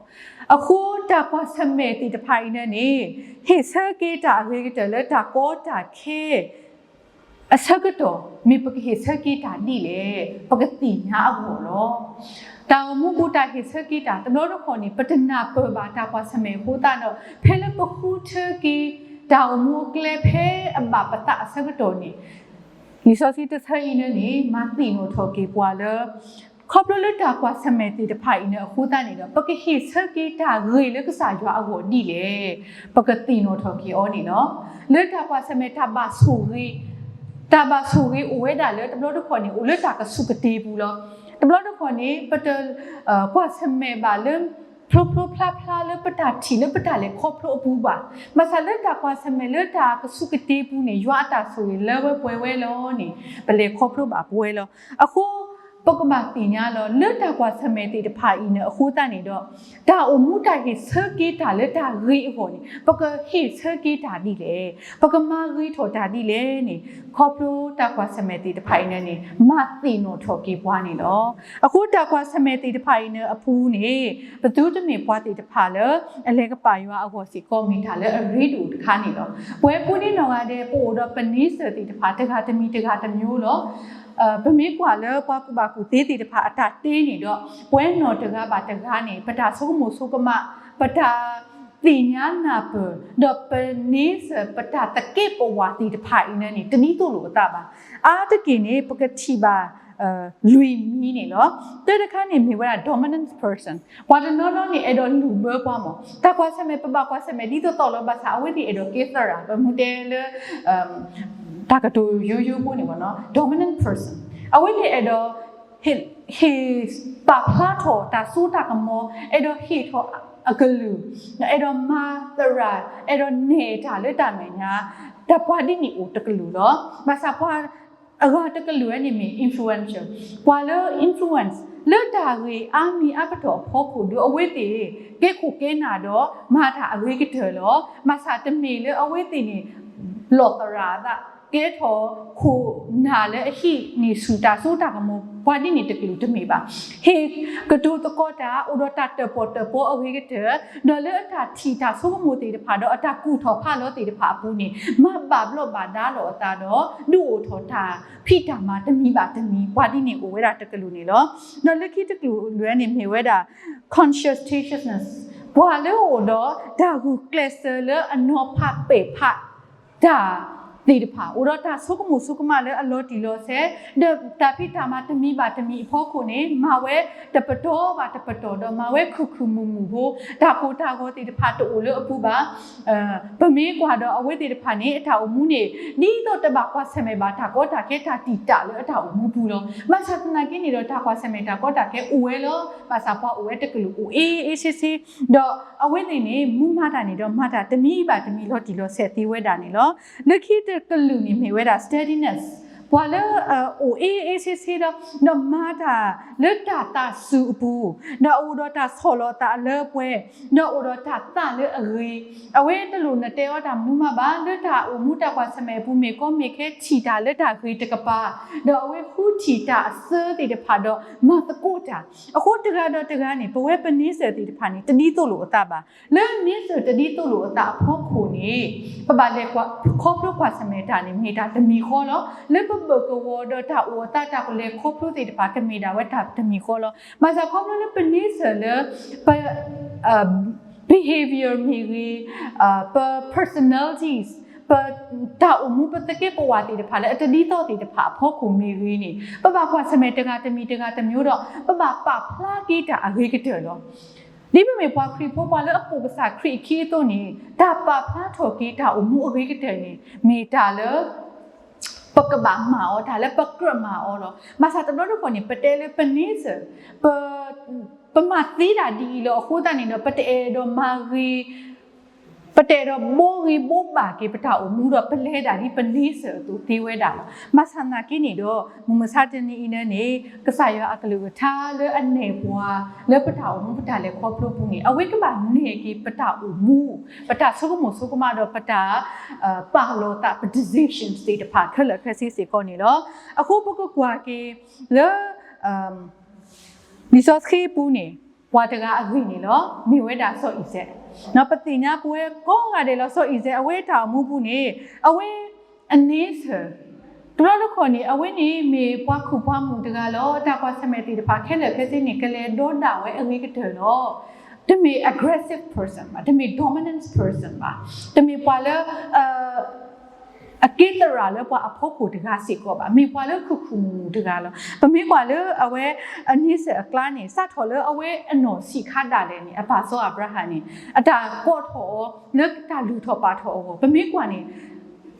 အဃိတၢ်ကွၢ်ဆၢၣ်မဲာ်သ့ၣ်တဖၣ်အံၤန့ၣ်န့ၣ် ဟ့ၣ်ဆၢက့ၤတၢ်အဂ့ၤကတၢၢ်လၢတၢ်ကီတၢ်ခဲ အဆၢကတီၢ် မ့ၢ်ပကဟ့ၣ်ဆၢက့ၤတၢ်ဒ်လဲၣ် ပကသ့ၣ်ညါအဂီၢ်လီၤ. တၢ်အိၣ်မူပူၤတၢ်ဟ့ၣ်ဆၢက့ၤတၢ် တဘျီတခီၣ်န့ၣ် ပတနၢ်ပၢၢ်ဘၣ်တၢ်ကွၢ်ဆၢၣ်မဲာ်အဃိသတးဒီး ဖဲလၢပဃုထၢက့ၤ တၢ်အိၣ်မူအကျဲဖဲအဘၣ်ပသးအဆၢကတီၢ်န့ၣ် လံာ်စီဆှံတဆၢအံၤန့ၣ်န့ၣ် မၤသ့ၣ်နီၣ်ထီၣ်က့ၤပှၤလၢ ခီဖျိလၢတၢ်ကွၢ်ဆၢၣ်မဲာ်သ့ၣ်တဖၣ်အံၤန့ၣ်အဃိသတးန့ၣ်ဒီး ပကဟ့ၣ်ဆၢက့ၤတၢ်ဂ့ၤလၢကစၢ်ယွၤအဂီၢ်ဒ်လဲၣ် ပကသ့ၣ်နီၣ်ထီၣ်က့ၤအီၤန့ၣ်လီၤ. လၢတၢ်ကွၢ်ဆၢၣ်မဲာ်တၢ်ဘၣ်ဆိၣ်ဂ့ၤ တၢ်ဘၣ်ဆိၣ်ဂ့ၤအိၣ်ဝဲဒၣ်လၢတဘျီတခီၣ်န့ၣ် အိၣ်လၢတၢ်ကဆူးကတ့ၤပူၤလီၤ. တဘျီတခီၣ်န့ၣ် ပတ ကွၢ်ဆၢၣ်မဲာ်ဘၣ်လၢ ဖျိဖျိဖျါဖျါလၢပတၢ်ထံၣ်လၢပတၢ်လဲၤခီဖျိအပူၤဘၣ်. ဘၣ်ဆၣ်လၢတၢ်ကွၢ်ဆၢၣ်မဲာ်လၢတၢ်ကဆူးကတ့ၤပူၤန့ၣ် ယွၤအတၢ်ဆိၣ်ဂ့ၤလၢဝဲပှဲၤဝဲလီၤန့ၣ် ပလဲၤခီဖျိဘၣ်ပဝဲလီၤ. အဃိ ပကဘၣ်သ့ၣ်ညါလီၤ လၢတၢ်ကွၢ်ဆၢၣ်မဲာ်သ့ၣ်တဖၣ်အံၤန့ၣ်အဃိသတးန့ၣ်ဒီး တၢ်အိၣ်မူတၢ်ဟ့ၣ်ဆၢက့ၤတၢ်လၢတၢ်ဂ့ၤအဂီၢ်န့ၣ် ပကဟ့ၣ်ဆၢက့ၤတၢ်ဒ်လဲၣ် ပကမၤဂ့ၤထီၣ်တၢ်ဒ်လဲၣ်န့ၣ် ခီဖျိတၢ်ကွၢ်ဆၢၣ်မဲာ်သ့ၣ်တဖၣ်အံၤန့ၣ်န့ၣ် မၤသ့ၣ်နီၣ်ထီၣ်က့ၤပှၤန့ၣ်လီၤ. အဃိတၢ်ကွၢ်ဆၢၣ်မဲာ်သ့ၣ်တဖၣ်အံၤန့ၣ်အပူၤန့ၣ် ပသုတမ့ၢ်ပှၤသ့ၣ်တဖၣ်လၢ အလဲၤကပာ်ယွၤအဂီၢ်စ့ၢ်ကီး မ့ၢ်တၢ်လၢအရ့ဒိၣ်တခါန့ၣ်လီၤ. ပဝဲကိးဒံနီၢ်ဂၤဒဲး ပအိၣ်ဒီးပ nature သ့ၣ်တဖၣ် တဂၤတမံၤတဂၤတမျိုးလီၤ. ပမ့ၢ်ကွၢ်လၢပှၤကူၣ်ဘၣ်ကူၣ်သ့သ့ၣ်တဖၣ်အတၢ်တဲန့ၣ်ဒီး ပဝဲနီၢ်တဂၤဘၣ်တဂၤန့ၣ် ပတၢ်ဆိကမိၣ်ဆိကမး ပတၢ်သ့ၣ်ညါနၢ်ပၢၢ် ဒီးပ nature ပတၢ်သကဲးပဝးသ့ၣ်တဖၣ်အံၤန့ၣ်န့ၣ် တဒ်သိးလိာ်အသးဘၣ်. အါတက့ၢ်န့ၣ် ပကထံၣ်ဘၣ် လွံၢ်မံၤန့ၣ်လီၤ. တၢတခါန့ၣ်မ့ၢ်ဝဲဒၣ် dominant person ပှၤတနီၤနီၤန့ၣ် အဲၣ်ဒိးလူၤဘၢပှၤမး တၢ်ကွၢ်ဆၢၣ်မဲာ် ပဘၣ်ကွၢ်ဆၢၣ်မဲာ်ဒ်သိးသိးလီၤ. ဘၣ်ဆၣ်အဝဲသ့ၣ်အဲၣ်ဒိးကဲသရၣ် ပမ့ၢ်တဲလၢ တၢ်ကတိၤယိယိဖိန့ၣ် dominant person အဝဲသ့ၣ်အဲၣ်ဒိး ဟ့ၣ်ပာ်ဖျါထီၣ်တၢ်စိတၢ်ကမီၤ အဲၣ်ဒိးဟ့ၣ်ထီၣ်အကလုၢ် အဲၣ်ဒိးမၤသရၣ် အဲၣ်ဒိးနဲၣ်တၢ်လၢတၢ်မဲာ်ညါ တၢ်ပှၤဒ်န့ၣ်အိၣ်တကလုာ်လီၤ. ဘၣ်ဆၣ်ပှၤအဂၤတကလုာ်ဝဲန့ၣ်မ့ၢ် influential ပှၤလၢ influence လၢတၢ်ဂ့ၢ်အါမံၤအါပတီၢ်အဖီခိၣ်ဒီး အဝဲသ့ၣ် ကဲခိၣ်ကဲနၢ်ဒီး မၤတၢ်အဂ့ၤကတၢၢ်လီၤ. ဘၣ်ဆၣ်တမ့ၢ်လၢအဝဲသ့ၣ်န့ၣ် လီၢ်သရၣ်အသး ကဲထီၣ်ခိၣ်နၢ်လၢအဟံးန့ၢ်ဆူၣ်တၢ်စိတၢ်ကမီၤ ပှၤဒ်န့ၣ်တကလုာ်တမ့ၢ်ဘၣ်. ဟ့ၣ်ကတိၤသကိးတၢ် အိၣ်ဒီးတၢ်တၢၣ်ပီၣ်တၢၣ်ပီအဂ့ၤကတၢၢ် ဒီးလၢအတၢ်ထံၣ်တၢ်ဆိကမိၣ်သ့ၣ်တဖၣ် ဒီးအတၢ်ကူၣ်ထီၣ်ဖးလီၤသ့ၣ်တဖၣ်အပူၤန့ၣ် မၤဘၣ်ဘျီးဘၣ်ဒါလီၤအသးဒီး ဒုးအိၣ်ထီၣ်တၢ်ဖံးတၢ်မၤတမံၤဘၣ်တမံၤ ပှၤဒ်န့ၣ်အိၣ်ဝဲဒၣ်တကလုာ်န့ၣ်လီၤ. ဒီးလၢခံတကလုာ်လွဲန့ၣ်မ့ၢ်ဝဲဒၣ် conscientiousness ပှၤလၢအအိၣ်ဒီးတၢ်ဂုာ်ကျဲးစၢးလၢအနီၤဖးပဲာ်ဖး တၢ်သ့ၣ်တဖၣ် အိၣ်ဒီးတၢ်ဆိကမိၣ်ဆိကမးလၢအလီၤတံၢ်လီၤဆဲး ဒီးတၢ်ဖံးတၢ်မၤတမံၤဘၣ်တမံၤအဖီခိၣ်န့ၣ် မၤဝဲတပတီၢ်ဘၣ်တပတီၢ် ဒီးမၤဝဲခုၣ်ခုၣ်မုာ်မုာ်ဖိ တၢ်ကိၢ်တၢ်ဂီၤသ့ၣ်တဖၣ်တအိၣ်လၢအပူၤဘၣ်. ပမ့ၢ်ကွၢ်ဒီးအဝဲသ့ၣ်တဖၣ်န့ၣ် အတၢ်အိၣ်မူန့ၣ် ဒ်သိးတဘၣ်ကွၢ်ဆၢၣ်မဲာ်ဘၣ်တၢ်ကီတၢ်ခဲတၢ်တံာ်တာ်လၢအတၢ်အိၣ်မူပူၤလီၤ. ဘၣ်ဆၣ်သနာ်က့န့ၣ်ဒီး တၢ်ကွၢ်ဆၢၣ်မဲာ်တၢ်ကီတၢ်ခဲအိၣ်ဝဲလီၤ. ဘၣ်ဆၣ်ပှၤအိၣ်ဝဲတကလုာ်အိၣ်အ့အ့ဆ့ဆ့ ဒီးအဝဲသ့ၣ်န့ၣ် မူမၤတၢ်န့ၣ်ဒီး မၤတၢ်တမံၤဘၣ်တမံၤလီၤတံၢ်လီၤဆဲးသ့ဝဲဒၣ်န့ၣ်လီၤ. လၢခံတကလုာ်န့ၣ်မ့ၢ်ဝဲဒၣ် steadiness ပှၤလၢအအိၣ်အ့အ့ဆ့ဆ့ဒီး ဒီးမၤတၢ်လၢတၢ်သးစူၤအပူၤ, ဒီးအိၣ်ဒီးတၢ်ဆီၣ်လီၤသးအလၢအပှဲၤ, ဒီးအိၣ်ဒီးတၢ်သးလၢအဂ့ၤ, အဝဲတလိၣ်နတဲအီၤတၢ်မနုၤမးဘၣ်, လၢတၢ်အိၣ်မူတၢ်ကွၢ်ဆၢၣ်မဲာ်အပူၤ မ့ၢ်ကီမ့ၢ်ခဲ ထံၣ်တၢ်လၢတၢ်ဂ့ၤတကပၤ, ဒီးအဝဲဃုထံၣ်တၢ်အစၢသ့ၣ်တဖၣ်ဒီး မၤသကိးတၢ်, အဃိတဂၤဒီးတဂၤန့ၣ် ပဝဲပ nature သ့ၣ်တဖၣ်န့ၣ် တဒ်သိးလိာ်အသးဘၣ်. လၢ nature တဒ်သိးလိာ်အသးအဖီခိၣ်န့ၣ် ပဘၣ်လဲၤခီဖျိကွၢ်ဆၢၣ်မဲာ်တၢ်န့ၣ် မ့ၢ်တၢ်တမံၤဃီလီၤ. လၢပဘၢၣ်ကဝီၤဒီးတၢ်အိၣ်အသးတၢ်ကလဲၤခီဖျိသ့ၣ်တဖၣ် ကမ့ၢ်ဒၣ်ဝဲတၢ်တမံၤဃီလီၤ. ဘၣ်ဆၣ်ခီဖျိလၢပ nature လၢ ပ behavior မ့ၢ်ဂ့ၤ, ပ personalities, ပတၢ်အိၣ်မူ ပသကဲးပဝးသ့ၣ်တဖၣ်လၢအတဒ်သိးသ့ၣ်တဖၣ်အဖီခိၣ်မ့ၢ်ဂ့ၤန့ၣ် ပဘၣ်ကွၢ်ဆၢၣ်မဲာ်တဂၤတမံၤတဂၤတမျိုးဒီး ပဘၣ်ပာ်ဖျါက့ၤတၢ်အဂ့ၤကတၢၢ်လီၤ. ဒ်ပမ့ၢ်ပှၤခရံာ်ဖိ ပှၤလၢအပိာ်ကစၢ်ခရံာ်အခံအသိးန့ၣ် တၢ်ပာ်ဖျါထီၣ်က့ၤတၢ်အိၣ်မူအဂ့ၤကတၢၢ်န့ၣ် မ့ၢ်တၢ်လၢ ပကဘၣ်မၤအီၤ တၢ်လၢပကြၢးမၤအီၤလီၤ. ဘၣ်ဆၣ်တဘျီတခီၣ်န့ၣ် ပတဲလၢပ nature, ပ ပမၤသ့တၢ်ဒ်အံၤလီၤအဃိသတးန့ၣ်ဒီး ပတအဲၣ်ဒိးမၤဂ့ၤ ပတအဲၣ်ဒိးဘိဂ့ၤဘိဘၣ်က့ၤပတၢ်အိၣ်မူဒီး ပလဲၤဒၣ်ဒ်ပ nature အသိးသ့ဝဲဒၣ်လီၤ. ဘၣ်ဆၣ်သနာ်က့န့ၣ်ဒီး မုၢ်မဆါတနံၤအံၤန့ၣ်န့ၣ် ကစၢ်ယွၤအကလုၢ်ကထါလၢအနဲၣ်ပှၤ လၢပတၢ်အိၣ်မူပတၢ်လဲၤခီဖျိပူၤန့ၣ် အဝဲကဘၣ်နဲၣ်က့ၤပတၢ်အိၣ်မူ ပတၢ်ဆိကမိၣ်ဆိကမးဒီးပတၢ် ပာ်လီၤသးပ decisions သ့ၣ်တဖၣ်ခဲလၢာ်ခဲဆ့စ့ၢ်ကီးန့ၣ်လီၤ. အဃိပကကွၢ်က့ၤလၢ လံာ်စီဆှံအပူၤန့ၣ် ပှၤတဂၤအဂ့ၢ်န့ၣ်လီၤ. မ့ၢ်ဝဲဒၣ်စီၤအံၤစဲး, ပသ့ၣ်ညါပဝဲကိးဂၤဒဲးလီၤ. စီၤအံၤစဲး အဝဲအတၢ်အိၣ်မူပူၤန့ၣ် အဝဲအ nature တဘျီတခီၣ်န့ၣ် အဝဲန့ၣ်မ့ၢ်ပှၤခုၣ်ပှၤမုၣ်တဂၤလီၤ. တၢ်ကွၢ်ဆၢၣ်မဲာ်သ့ၣ်တဖၣ်ခဲလၢာ်ခဲဆ့န့ၣ် ကလဲၤဒီဒၣ်ဝဲအဂ့ၤကတၢၢ်လီၤ. တမ့ၢ် aggressive person ဘၣ်, တမ့ၢ် dominant person ဘၣ်, တမ့ၢ်ပှၤလၢ အက့သရၣ်လၢပှၤအဖီခိၣ်တဂၤစ့ၢ်ကီးဘၣ်, မ့ၢ်ပှၤလၢခုၣ်ခုၣ်မုၢ်မုၢ်တဂၤလီၤ. ပမ့ၢ်ကွၢ်လၢအဝဲအန့ဆၢၣ်အကျါန့ၣ် စးထီၣ်လၢအဝဲအနီၢ်ဆံးခါဒၣ်လဲာ်န့ၣ် အပၢ်စီၤအၤဘြၤဟၣ်န့ၣ် အတၢ်ကိးထီၣ်အီၤလၢတၢ်လုၢ်ထီၣ်ပာ်ထီၣ်အဂီၢ် ပမ့ၢ်ကွၢ်န့ၣ်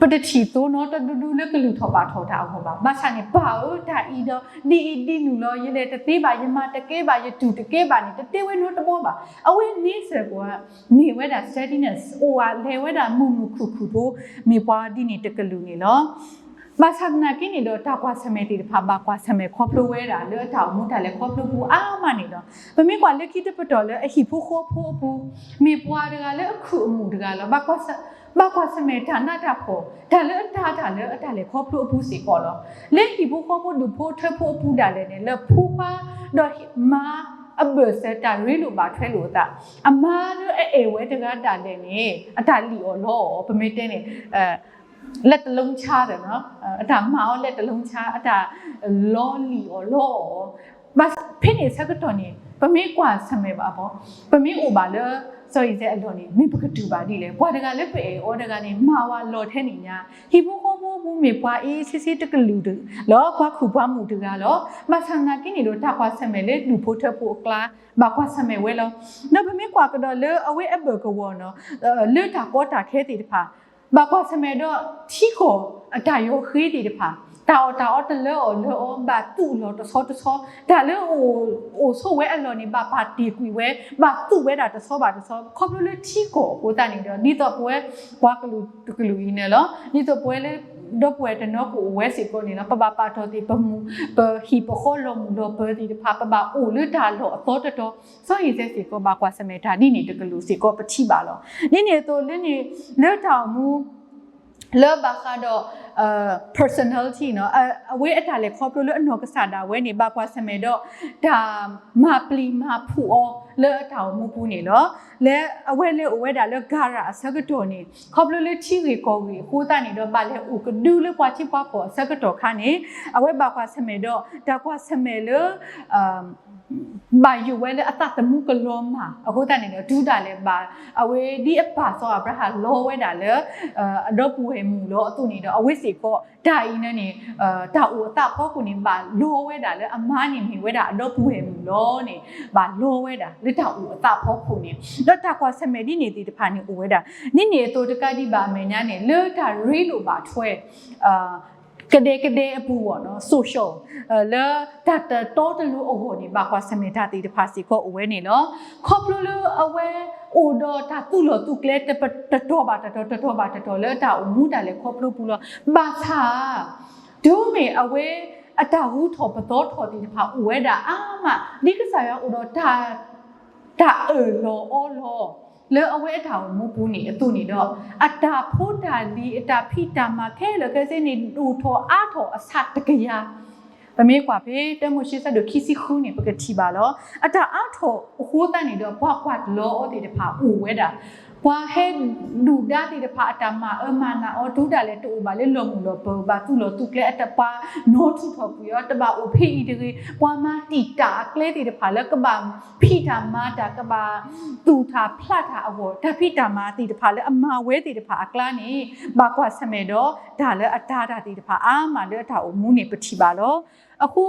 ပတထံၣ်သိနီတဒူဒူလၢကလုၢ်ထီၣ်ပာ်ထီၣ်တၢ်အဂီၢ်ဘၣ်. ဘၣ်ဆၣ်န့ၣ် ပၢ်ဧၢ တၢ်အံၤဒီး ဒ်အံၤဒ်နုၤလီၤ, ယလဲၤတသ့ဘၣ်, ယမၤတကဲဘၣ်, ယတူၢ်တကဲဘၣ်န့ၣ် တတဲဝဲနီတဘီဘၣ်. အဝဲန့ဆၢၣ်ကွၢ် မ့ၢ်ဝဲဒၣ် steadiness အိၣ်ဝဲလဲၤဝဲဒၣ်မုာ်မုာ်ခုၣ်ခုၣ်ဖိ မ့ၢ်ပှၤဒ်န့ၣ်တကလုာ်န့ၣ်လီၤ. ဘၣ်ဆၣ်သနာ်က့န့ၣ်ဒီး တၢ်ကွၢ်ဆၢၣ်မဲာ်သ့ၣ်တဖၣ် ဘၣ်ကွၢ်ဆၢၣ်မဲာ်ခီဖျိဝဲဒၣ်လၢအတၢ်အိၣ်မူတၢ်လဲၤခီဖျိပူၤအါမးန့ၣ်လီၤ. ပမ့ၢ်ကွၢ်လၢခံတပတီၢ်လၢအဟံၣ်ဖိဃီဖိအပူၤ မ့ၢ်ပှၤတဂၤလၢအခုၣ်အမုၢ်တဂၤလီၤ. ဘၣ်ကွၢ်ဆၢၣ် ဘၣ်ကွၢ်ဆၢၣ်မဲာ်တၢ်နးတၢ်ဖှီၣ် တၢ်လၢအတၢ်တၢ်လၢအတၢ်လဲၤခီဖျိအပူၤစ့ၢ်ကီးလီၤ. လၢဟံၣ်ဖိဃီဖိဒူၣ်ဖိထၢဖိအပူၤဒၣ်လဲာ်န့ၣ် လၢဖိခွါဒီးမါအဘၢၣ်စၢၤတၢ်ရ့လိာ်ဘၣ်ထွဲလိာ်အသး, အမါလၢအအဲၣ်ဝဲတဂၤဒၣ်လဲာ်န့ၣ် အတၢ်လံၣ်အီၣ်လီအီၣ် ပမ့ၢ်တဲန့ၣ် လက်တလုံးခြား အတၢ်မၤအီၤ လက်တလုံးခြား အတၢ်လီၤလံၣ်အီၣ်လီအီၣ် ဘၣ်ဖဲန့ၣ်ဆၢကတီၢ်န့ၣ် ပမ့ၢ်ကွၢ်ဆၢၣ်မဲာ်ဘၣ်ဘီ ပမ့ၢ်အိၣ်ဘၣ်လၢ စီၤအံၤစဲးအလီၢ်န့ၣ် မ့ၢ်ပကတူၢ်ဘၣ်ဒ်လဲၣ်. ပှၤတဂၤလၢပအဲၣ်အီၤတဂၤန့ၣ် မၤဝဲလီၤထဲန့ၣ်ညါ, ဟံၣ်ဖိဃီဖိပူၤမ့ၢ်ပှၤအ့ဆ့ဆ့တကလုာ်လီၤ, ပှၤခုၣ်ပှၤမုၢ်တဂၤလီၤ. ဘၣ်ဆၣ်သနာ်က့န့ၣ်ဒီး တၢ်ကွၢ်ဆၢၣ်မဲာ်လၢဒူၣ်ဖိထၢဖိအကျါ ဘၣ်ကွၢ်ဆၢၣ်မဲာ်ဝဲလီၤ. ဒီးပမ့ၢ်ကွၢ်ကဒီးလၢအဝဲအဘၢၣ်ကဝီၤနီၤ လၢတၢ်ကီတၢ်ခဲသ့ၣ်တဖၣ် ဘၣ်ကွၢ်ဆၢၣ်မဲာ်ဒီးထံကီၢ်အတၢ်ယီၤဃ့သ့ၣ်တဖၣ်, တၢ်အီၣ်တၢ်အီတလၢအီၣ်လၢအီ, ဘၣ်သူၣ်လီၤတဆီတဆီ, တၢ်လၢအအိၣ်ဆိးဝဲအလီၢ်န့ၣ် ဘၣ်ပာ်တ့ၢ်ကွံာ်ဝဲ, ဘၣ်သူၣ်ဝဲဒၣ်တဆီဘၣ်တဆီ, ခီဖျိလၢထံကီၢ်အဃိသတးန့ၣ်ဒီး ဒ်သိးပဝဲပှၤကလုာ်တကလုာ်အံၤန့ၣ်လီၤ. ဒ်သိးပဝဲလၢ ဒီပုၢ်ဝဲၢ်တနီၤကအိၣ်ဝဲစ့ၢ်ကီးန့ၣ်လီၤ. ပဘၣ်ပာ်ထီၣ်သ့ၣ်ပမူ ပဟံၣ်ပဃီလီၤမုၢ်လီၤပၢၤသ့ၣ်တဖၣ်, ပဘၣ်အိၣ်လၢတၢ်လီၢ်အသီတတီၤ, စီၤအံၤစဲးစ့ၢ်ကီးဘၣ်ကွၢ်ဆၢၣ်မဲာ်တၢ်ဒ်န့ၣ်တကလုာ်စ့ၢ်ကီးပထံၣ်ဘၣ်လီၤ. ဒ်န့ၣ်အသိးလၢန့ၣ် လၢတၢ်အိၣ်မူ လၢဘၣ်ဃးဒီး personality နီၤ, အဝဲအတၢ်လဲၤခီဖျိလၢအနီၢ်ကစၢ်ဒၣ်ဝဲန့ၣ် ဘၣ်ကွၢ်ဆၢၣ်မဲာ်ဒီး တၢ်မၤပျံၤမၤဖုးအီၤလၢအတၢ်အိၣ်မူပူၤန့ၣ်လီၤ. လၢအဝဲလဲၤအိၣ်ဝဲဒၣ်လၢ Gerar အဆၢကတီၢ်န့ၣ် ခီဖျိလၢထံဂ့ၢ်ကီၢ်ဂ့ၢ်အဃိသတးန့ၣ်ဒီး ဘၣ်လဲၤအိၣ်ကဒုလၢပှၤထံပှၤကီၢ်အဆၢကတီၢ်ခါန့ၣ် အဝဲဘၣ်ကွၢ်ဆၢၣ်မဲာ်ဒီး တၢ်ကွၢ်ဆၢၣ်မဲာ်လၢ ဘၣ်ယိၣ်ဝဲလၢအသးသမူကလီၤမၢ်အဃိသတးန့ၣ်ဒီး တုၤဒၣ်လဲာ်ဘၣ် အဝဲဒ်အပၢ်စီၤအၤဘြၤဟၣ်လီဝဲဒၣ်လၢ အဒီပုၢ်ဝဲၢ်မုၣ်လီၤအသိးန့ၣ်ဒီး အဝဲစ့ၢ်ကီး တၢ်အံၤန့ၣ် တၢ်အိၣ်အသးအဖီခိၣ်န့ၣ် ဘၣ်လီဝဲဒၣ်လၢအမါန့ၣ် မ့ၢ်ဝဲဒၣ်အဒီပုၢ်ဝဲၢ်မုၣ်လီၤန့ၣ် ဘၣ်လီဝဲဒၣ်လၢတၢ်အိၣ်အသးအဖီခိၣ်န့ၣ် ဒီးတၢ်ကွၢ်ဆၢၣ်မဲာ်ဒ်န့ၣ်သ့ၣ်တဖၣ်န့ၣ်အိၣ်ဝဲဒၣ်. ဒ်န့ၣ်အသိးတကးဒံးဘၣ်အမဲာ်ညါန့ၣ် လၢတၢ်ရ့လိာ်ဘၣ်ထွဲ ကဒဲကဒဲအပူၤအဂီၢ်နီၤ social လၢတၢ်တတီတလိၤအဂီၢ်န့ၣ် ဘၣ်ကွၢ်ဆၢၣ်မဲာ်တၢ်သ့ၣ်တဖၣ်စ့ၢ်ကီးအိၣ်ဝဲန့ၣ်လီၤ. ခီဖျိလၢအဝဲအိၣ်ဒီးတၢ်သူၣ်လီၤသူၣ်ကျဲ တတီၤဘၣ်တတီၤ တတီၤဘၣ်တတီၤ လၢတၢ်အိၣ်မူတၢ်လဲၤခီဖျိပူၤလီၤ. ဘၣ်ဆၣ် တုၤမ့ၢ်အဝဲအတၢ်ဂုၤထီၣ်ပသီထီၣ်သ့ၣ်တဖၣ်အိၣ်ဝဲဒၣ်အါမး ဒ်ကစၢ်ယွၤအိၣ်ဒီး တၢ်အၢၣ်လီၤအီလီၤ လၢအဝဲအတၢ်အိၣ်မူပူၤန့ၣ်အသိးန့ၣ်ဒီး အတၢ်ဖိတၢ်လံၤ အတၢ်ဖံးတၢ်မၤခဲလၢာ်ခဲဆ့န့ၣ် ဒိၣ်ထီၣ်အါထီၣ်အဆၢတကယၤ ပမ့ၢ်ကွၢ်ဖဲ တၢမိၤၡ့ဆၢဒိၣ်ခံဆံဃုန့ၣ် ပကထံၣ်ဘၣ်လီၤ. အတၢ်အါထီၣ်အဃိသတးန့ၣ်ဒီး ပှၤကွၢ်တလီၤအီၤသ့ၣ်တဖၣ်အိၣ်ဝဲဒၣ်, ပှၤဟဲဒုၣ်ဒါသ့ၣ်တဖၣ် အတၢ်မၤအၢမၤနးအီၤ တုၤဒၣ်လဲာ်တအိၣ်ဘၣ်လၢလီၤမုၢ်လီၤပၢၤ ဘၣ်သူၣ်လီၤသူၣ်ကျဲ အတပှၤနီထူၣ်ထီၣ်ကွံာ်အီၤ တဘၣ်အိၣ်ဖဲအံၤတဂ့ၤ, ပှၤမၤတံာ်တာ်အကျဲသ့ၣ်တဖၣ်လၢကဘၣ်ဖံးတၢ်မၤတၢ် ကဘၣ်သူၣ်တၢ်ဖျးတၢ်အဂီၢ် တၢ်ဖံးတၢ်မၤသ့ၣ်တဖၣ်လၢအမၤဝဲသ့ၣ်တဖၣ်အကျါန့ၣ် ဘၣ်ကွၢ်ဆၢၣ်မဲာ်ဒီး တၢ်လၢအတၢ်တၢ်သ့ၣ်တဖၣ်အါမးလၢအတၢ်အိၣ်မူန့ၣ် ပထံၣ်ဘၣ်လီၤ. အဃိ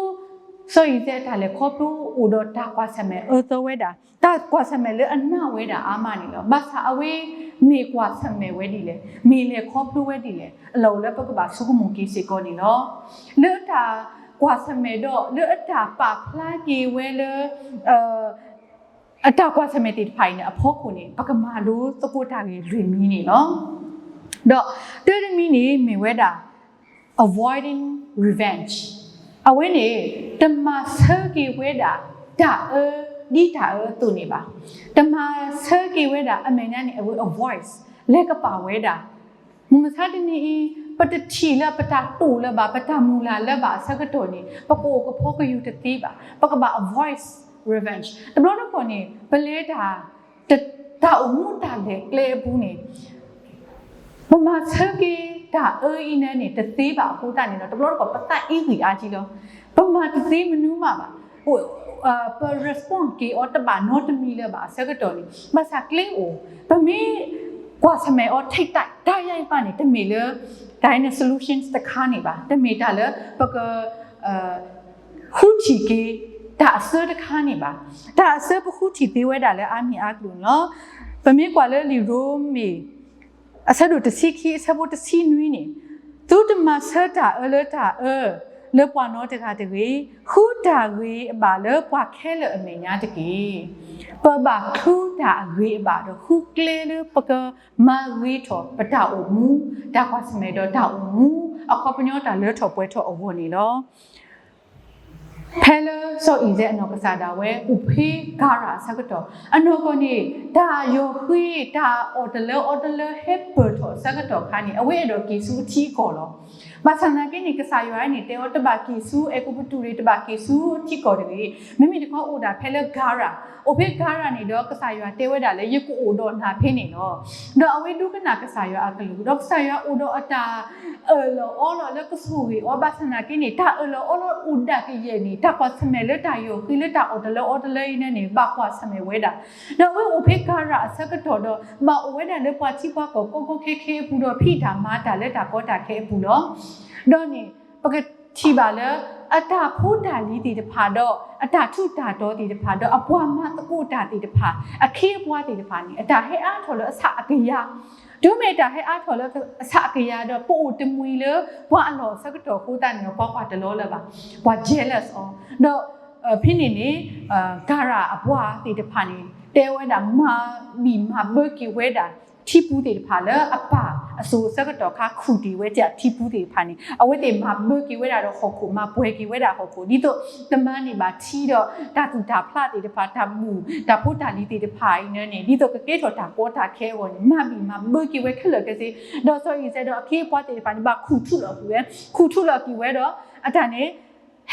စီၤအံၤစဲးအတၢ်လဲၤခီဖျိအိၣ်ဒီးတၢ်ကွၢ်ဆၢၣ်မဲာ်အၢသီဝဲဒၣ်, တၢ်ကွၢ်ဆၢၣ်မဲာ်လၢအနးဝဲဒၣ်အါမးန့ၣ်လီၤ. ဘၣ်ဆၣ်အဝဲမ့ၢ်ကွၢ်ဆၢၣ်မဲာ်ဝဲဒ်လဲၣ်, မ့ၢ်လဲၤခီဖျိဝဲဒ်လဲၣ်, အလီၢ်အိၣ်လၢပကဘၣ်ဆိကမိၣ်က့ၤစ့ၢ်ကီးန့ၣ်လီၤ. လၢတၢ်ကွၢ်ဆၢၣ်မဲာ်ဒီး လၢအတၢ်ပာ်ဖျါက့ၤဝဲလၢ အတၢ်ကွၢ်ဆၢၣ်မဲာ်သ့ၣ်တဖၣ်အံၤန့ၣ် အဖီခိၣ်န့ၣ် ပကမၤလိသကိးတၢ်ဂ့ၢ်လွံၢ်မံၤန့ၣ်လီၤ. ဒီးတၢတမံၤန့ၣ်မ့ၢ်ဝဲဒၣ် avoiding revenge အဝဲန့ၣ် တမၤဆၢက့ၤဝဲဒၣ်တၢ်အၢ ဒ်တၢ်အၢအသိးန့ၣ်ဘၣ်. တမၤဆၢက့ၤဝဲဒၣ် အမဲာ်ညါန့ၣ် အဝဲ avoid လဲၤကပာ်ဝဲဒၣ် မုၢ်မဆါတနံၤအံၤ ပတထံၣ်လၢၤ ပတၢ်တိာ်လၢၤဘၣ် ပတၢ်မုၢ်လၢ်လၢၤဘၣ်အဆၢကတီၢ်န့ၣ် ပကအိၣ်ကဖီကယူၤတသ့ဘၣ်. ပကဘၣ် avoid revenge တဘျီတခီၣ်န့ၣ် ပလဲၤတၢ် တၢ်အိၣ်မူတၢ်လဲၤကျဲအပူၤန့ၣ် ပမၤဆၢက့ၤ တၢ်အၢအံၤန့ၣ်န့ၣ် တသ့ဘၣ်အဃိသတးန့ၣ်ဒီး တဘျီတခီၣ်ပသးအ့ၣ်ဂံၢ်အါကံလီၤ. ပမၤတသ့မနုၤမးဘၣ်. ပ respond က့ၤအီၤတဘၣ်နီတမံၤလၢၤဘၣ်အဆၢကတီၢ်န့ၣ် ဘၣ်ဆၣ်ကျဲအိၣ် ပမ့ၢ်ကွၢ်ဆၢၣ်မဲာ်အီၤ ထိၣ်တၢ်တၢ်ယါအံၤပၣ်န့ၣ် တမ့ၢ်လၢ တၢ်အံၤန့ၣ် solutions တခါန့ၣ်ဘၣ်. တမ့ၢ်တၢ်လၢပက ဃုထံၣ်က့ၤ တၢ်အစၢတခါန့ၣ်ဘၣ်. တၢ်အစၢပဃုထံၣ်သ့ဝဲဒၣ်လၢအါမံၤအါကလုာ်န့ၣ်လီၤ. ပမ့ၢ်ကွၢ်လၢလံာ်ရိမ့ၤ အဆၢဒိၣ်တဆံခံ အဆၢဖိတဆံနွံန့ၣ်, သုတမၤဆၢတၢ်အၢလၢတၢ်အၢ လၢပှၤနီတဂၤတဂ့ၤ, ဃုတၢ်ဂ့ၤအဘၣ်လၢပှၤခဲလၢာ်အမဲာ်ညါတက့ၢ်. ပဘၣ်ချုးတၢ်အဂ့ၤအဘၣ်ဒီး ဃုကျဲလၢပကမၤဂ့ၤထီၣ်ပတၢ်အိၣ်မူ, တၢ်ကွၢ်ဆၢၣ်မဲာ်ဒီးတၢ်အိၣ်မူ အခီပညီတၢ်လၢထီၣ်ပှဲၤထီၣ်အဂီၢ်န့ၣ်လီၤ. ဖဲလၢစီၤအံၤစဲးအနီၢ်ကစၢ်ဒၣ်ဝဲ အိၣ်ဖှ့ကၤရၤအဆၢကတီၢ် အနီၢ်ကီၢ်န့ၣ် တၢ်ယီၢ်ဃ့ တၢ်အီၣ်တလၢအီတလၢဟဲပၢၢ်ထီၣ်အဆၢကတီၢ်ခါန့ၣ် အဝဲအဲၣ်ဒိးက့ၤဆူအထံအကီၢ်လီၤ. ဘၣ်ဆၣ်သနာ်က့န့ၣ် ကစၢ်ယွၤန့ၣ် တဲအီၤတဘၣ်က့ၤဆူ အဲၤကူပတူၤရ့ၣ် တဘၣ်က့ၤဆူအထံကီၢ်တဂ့ၤ. မ့မ့ၢ်တခီအိၣ်ဒၣ်ဖဲလၢကၤရၤ, အိၣ်ဖဲကၤရၤန့ၣ်ဒီး ကစၢ်ယွၤတဲဝဲဒၣ်လၢ ယကအိၣ်ဒီးနၤဖဲန့ၣ်လီၤ. ဒီးအဝဲဒိကနၣ်ကစၢ်ယွၤအကလုၢ် ဒီးကစၢ်ယွၤအိၣ်ဒီးအတၢ်အၢၣ်လီၤအီလီၤလၢကဆိၣ်ဂ့ၤအီၤ ဘၣ်ဆၣ်သနာ်က့န့ၣ် တၢ်အၢၣ်လီၤအီလီၤအိၣ်ဒၣ်ကယဲၢ်န့ၣ် တၢ်ကွၢ်ဆၢၣ်မဲာ်လၢတၢ်ယီၢ်ဃ့လၢတၢ်အီၣ်တလၢအီတလၢအံၤန့ၣ်န့ၣ် ဘၣ်ကွၢ်ဆၢၣ်မဲာ်ဝဲဒၣ်. ဒီးအဝဲအိၣ်ဖဲကၤရၤအဆၢကတီၢ်ဒီး ဘၣ်အိၣ်ဝဲဒၣ်လၢပှၤထံပှၤကီၢ်ကီကီခဲခဲအပူၤဒီး ဖံးတၢ်မၤတၢ်လၢတၢ်ကီတၢ်ခဲအပူၤလီၤ. ဒီးန့ၣ် ပကထံၣ်ဘၣ်လၢ အတၢ်ဖိတၢ်လံၤသ့ၣ်တဖၣ်ဒီး အတၢ်ထူးတၢ်တီၤသ့ၣ်တဖၣ်ဒီး အပှၤမၤသကိးတၢ်သ့ၣ်တဖၣ် အခ့အပှၤသ့ၣ်တဖၣ်န့ၣ် အတၢ်ဟဲအါထီၣ်လၢအဆၣ်အကယၤ, တုၤမ့ၢ်တၢ်ဟဲအါထီၣ်လၢအဆၣ်အကယၤဒီး ပအိၣ်တမှံၤလၢပှၤအလီၢ်အဆၢကတီၢ်အဃိသတးန့ၣ်ဒီး ပှၤကွၢ်တလီၤလၢၤဘၣ်, ပှၤ jealous အီၤ, ဒီး ဖဲန့ၣ်န့ၣ် ကၤရၤအပှၤသ့ၣ်တဖၣ်န့ၣ် တဲဝဲဒၣ် မၤဘံၣ်မၤဘၢက့ၤဝဲဒၣ် ထံပူၤသ့ၣ်တဖၣ်လၢအပၢ်အစိၤအဆၢကတီၢ်ခါခူၣ်တ့ၢ်ဝဲဒၣ်ထံပူၤသ့ၣ်တဖၣ်န့ၣ် အဝဲသ့ၣ်မၤဘၢက့ၤဝဲဒၣ်ဒီးဟီၣ်ခိၣ် မၤပှဲၤက့ၤဝဲဒၣ်ဟီၣ်ခိၣ် ဒ်သိးတမၤန့ၢ်ဘၣ်ထံဒီး တၢ်သူၣ်တၢ်ဖျးသ့ၣ်တဖၣ် တၢ်ဘူၣ် တၢ်ဖိတၢ်လံၤသ့ၣ်တဖၣ်အံၤန့ၣ်န့ၣ် ဒ်သိးကကဲထီၣ်တၢ်ကီတၢ်ခဲအဂီၢ်န့ၣ် မၤဘံၣ်မၤဘၢက့ၤဝဲခဲလၢာ်ခဲဆ့, ဒီးစီၤအံၤစဲးဒီးအခ့အပှၤသ့ၣ်တဖၣ်န့ၣ် ဘၣ်ခူၣ်ထူလီၤက့ၤဝဲ, ခူၣ်ထူလီၤက့ၤဝဲဒီး အတၢ်န့ၣ်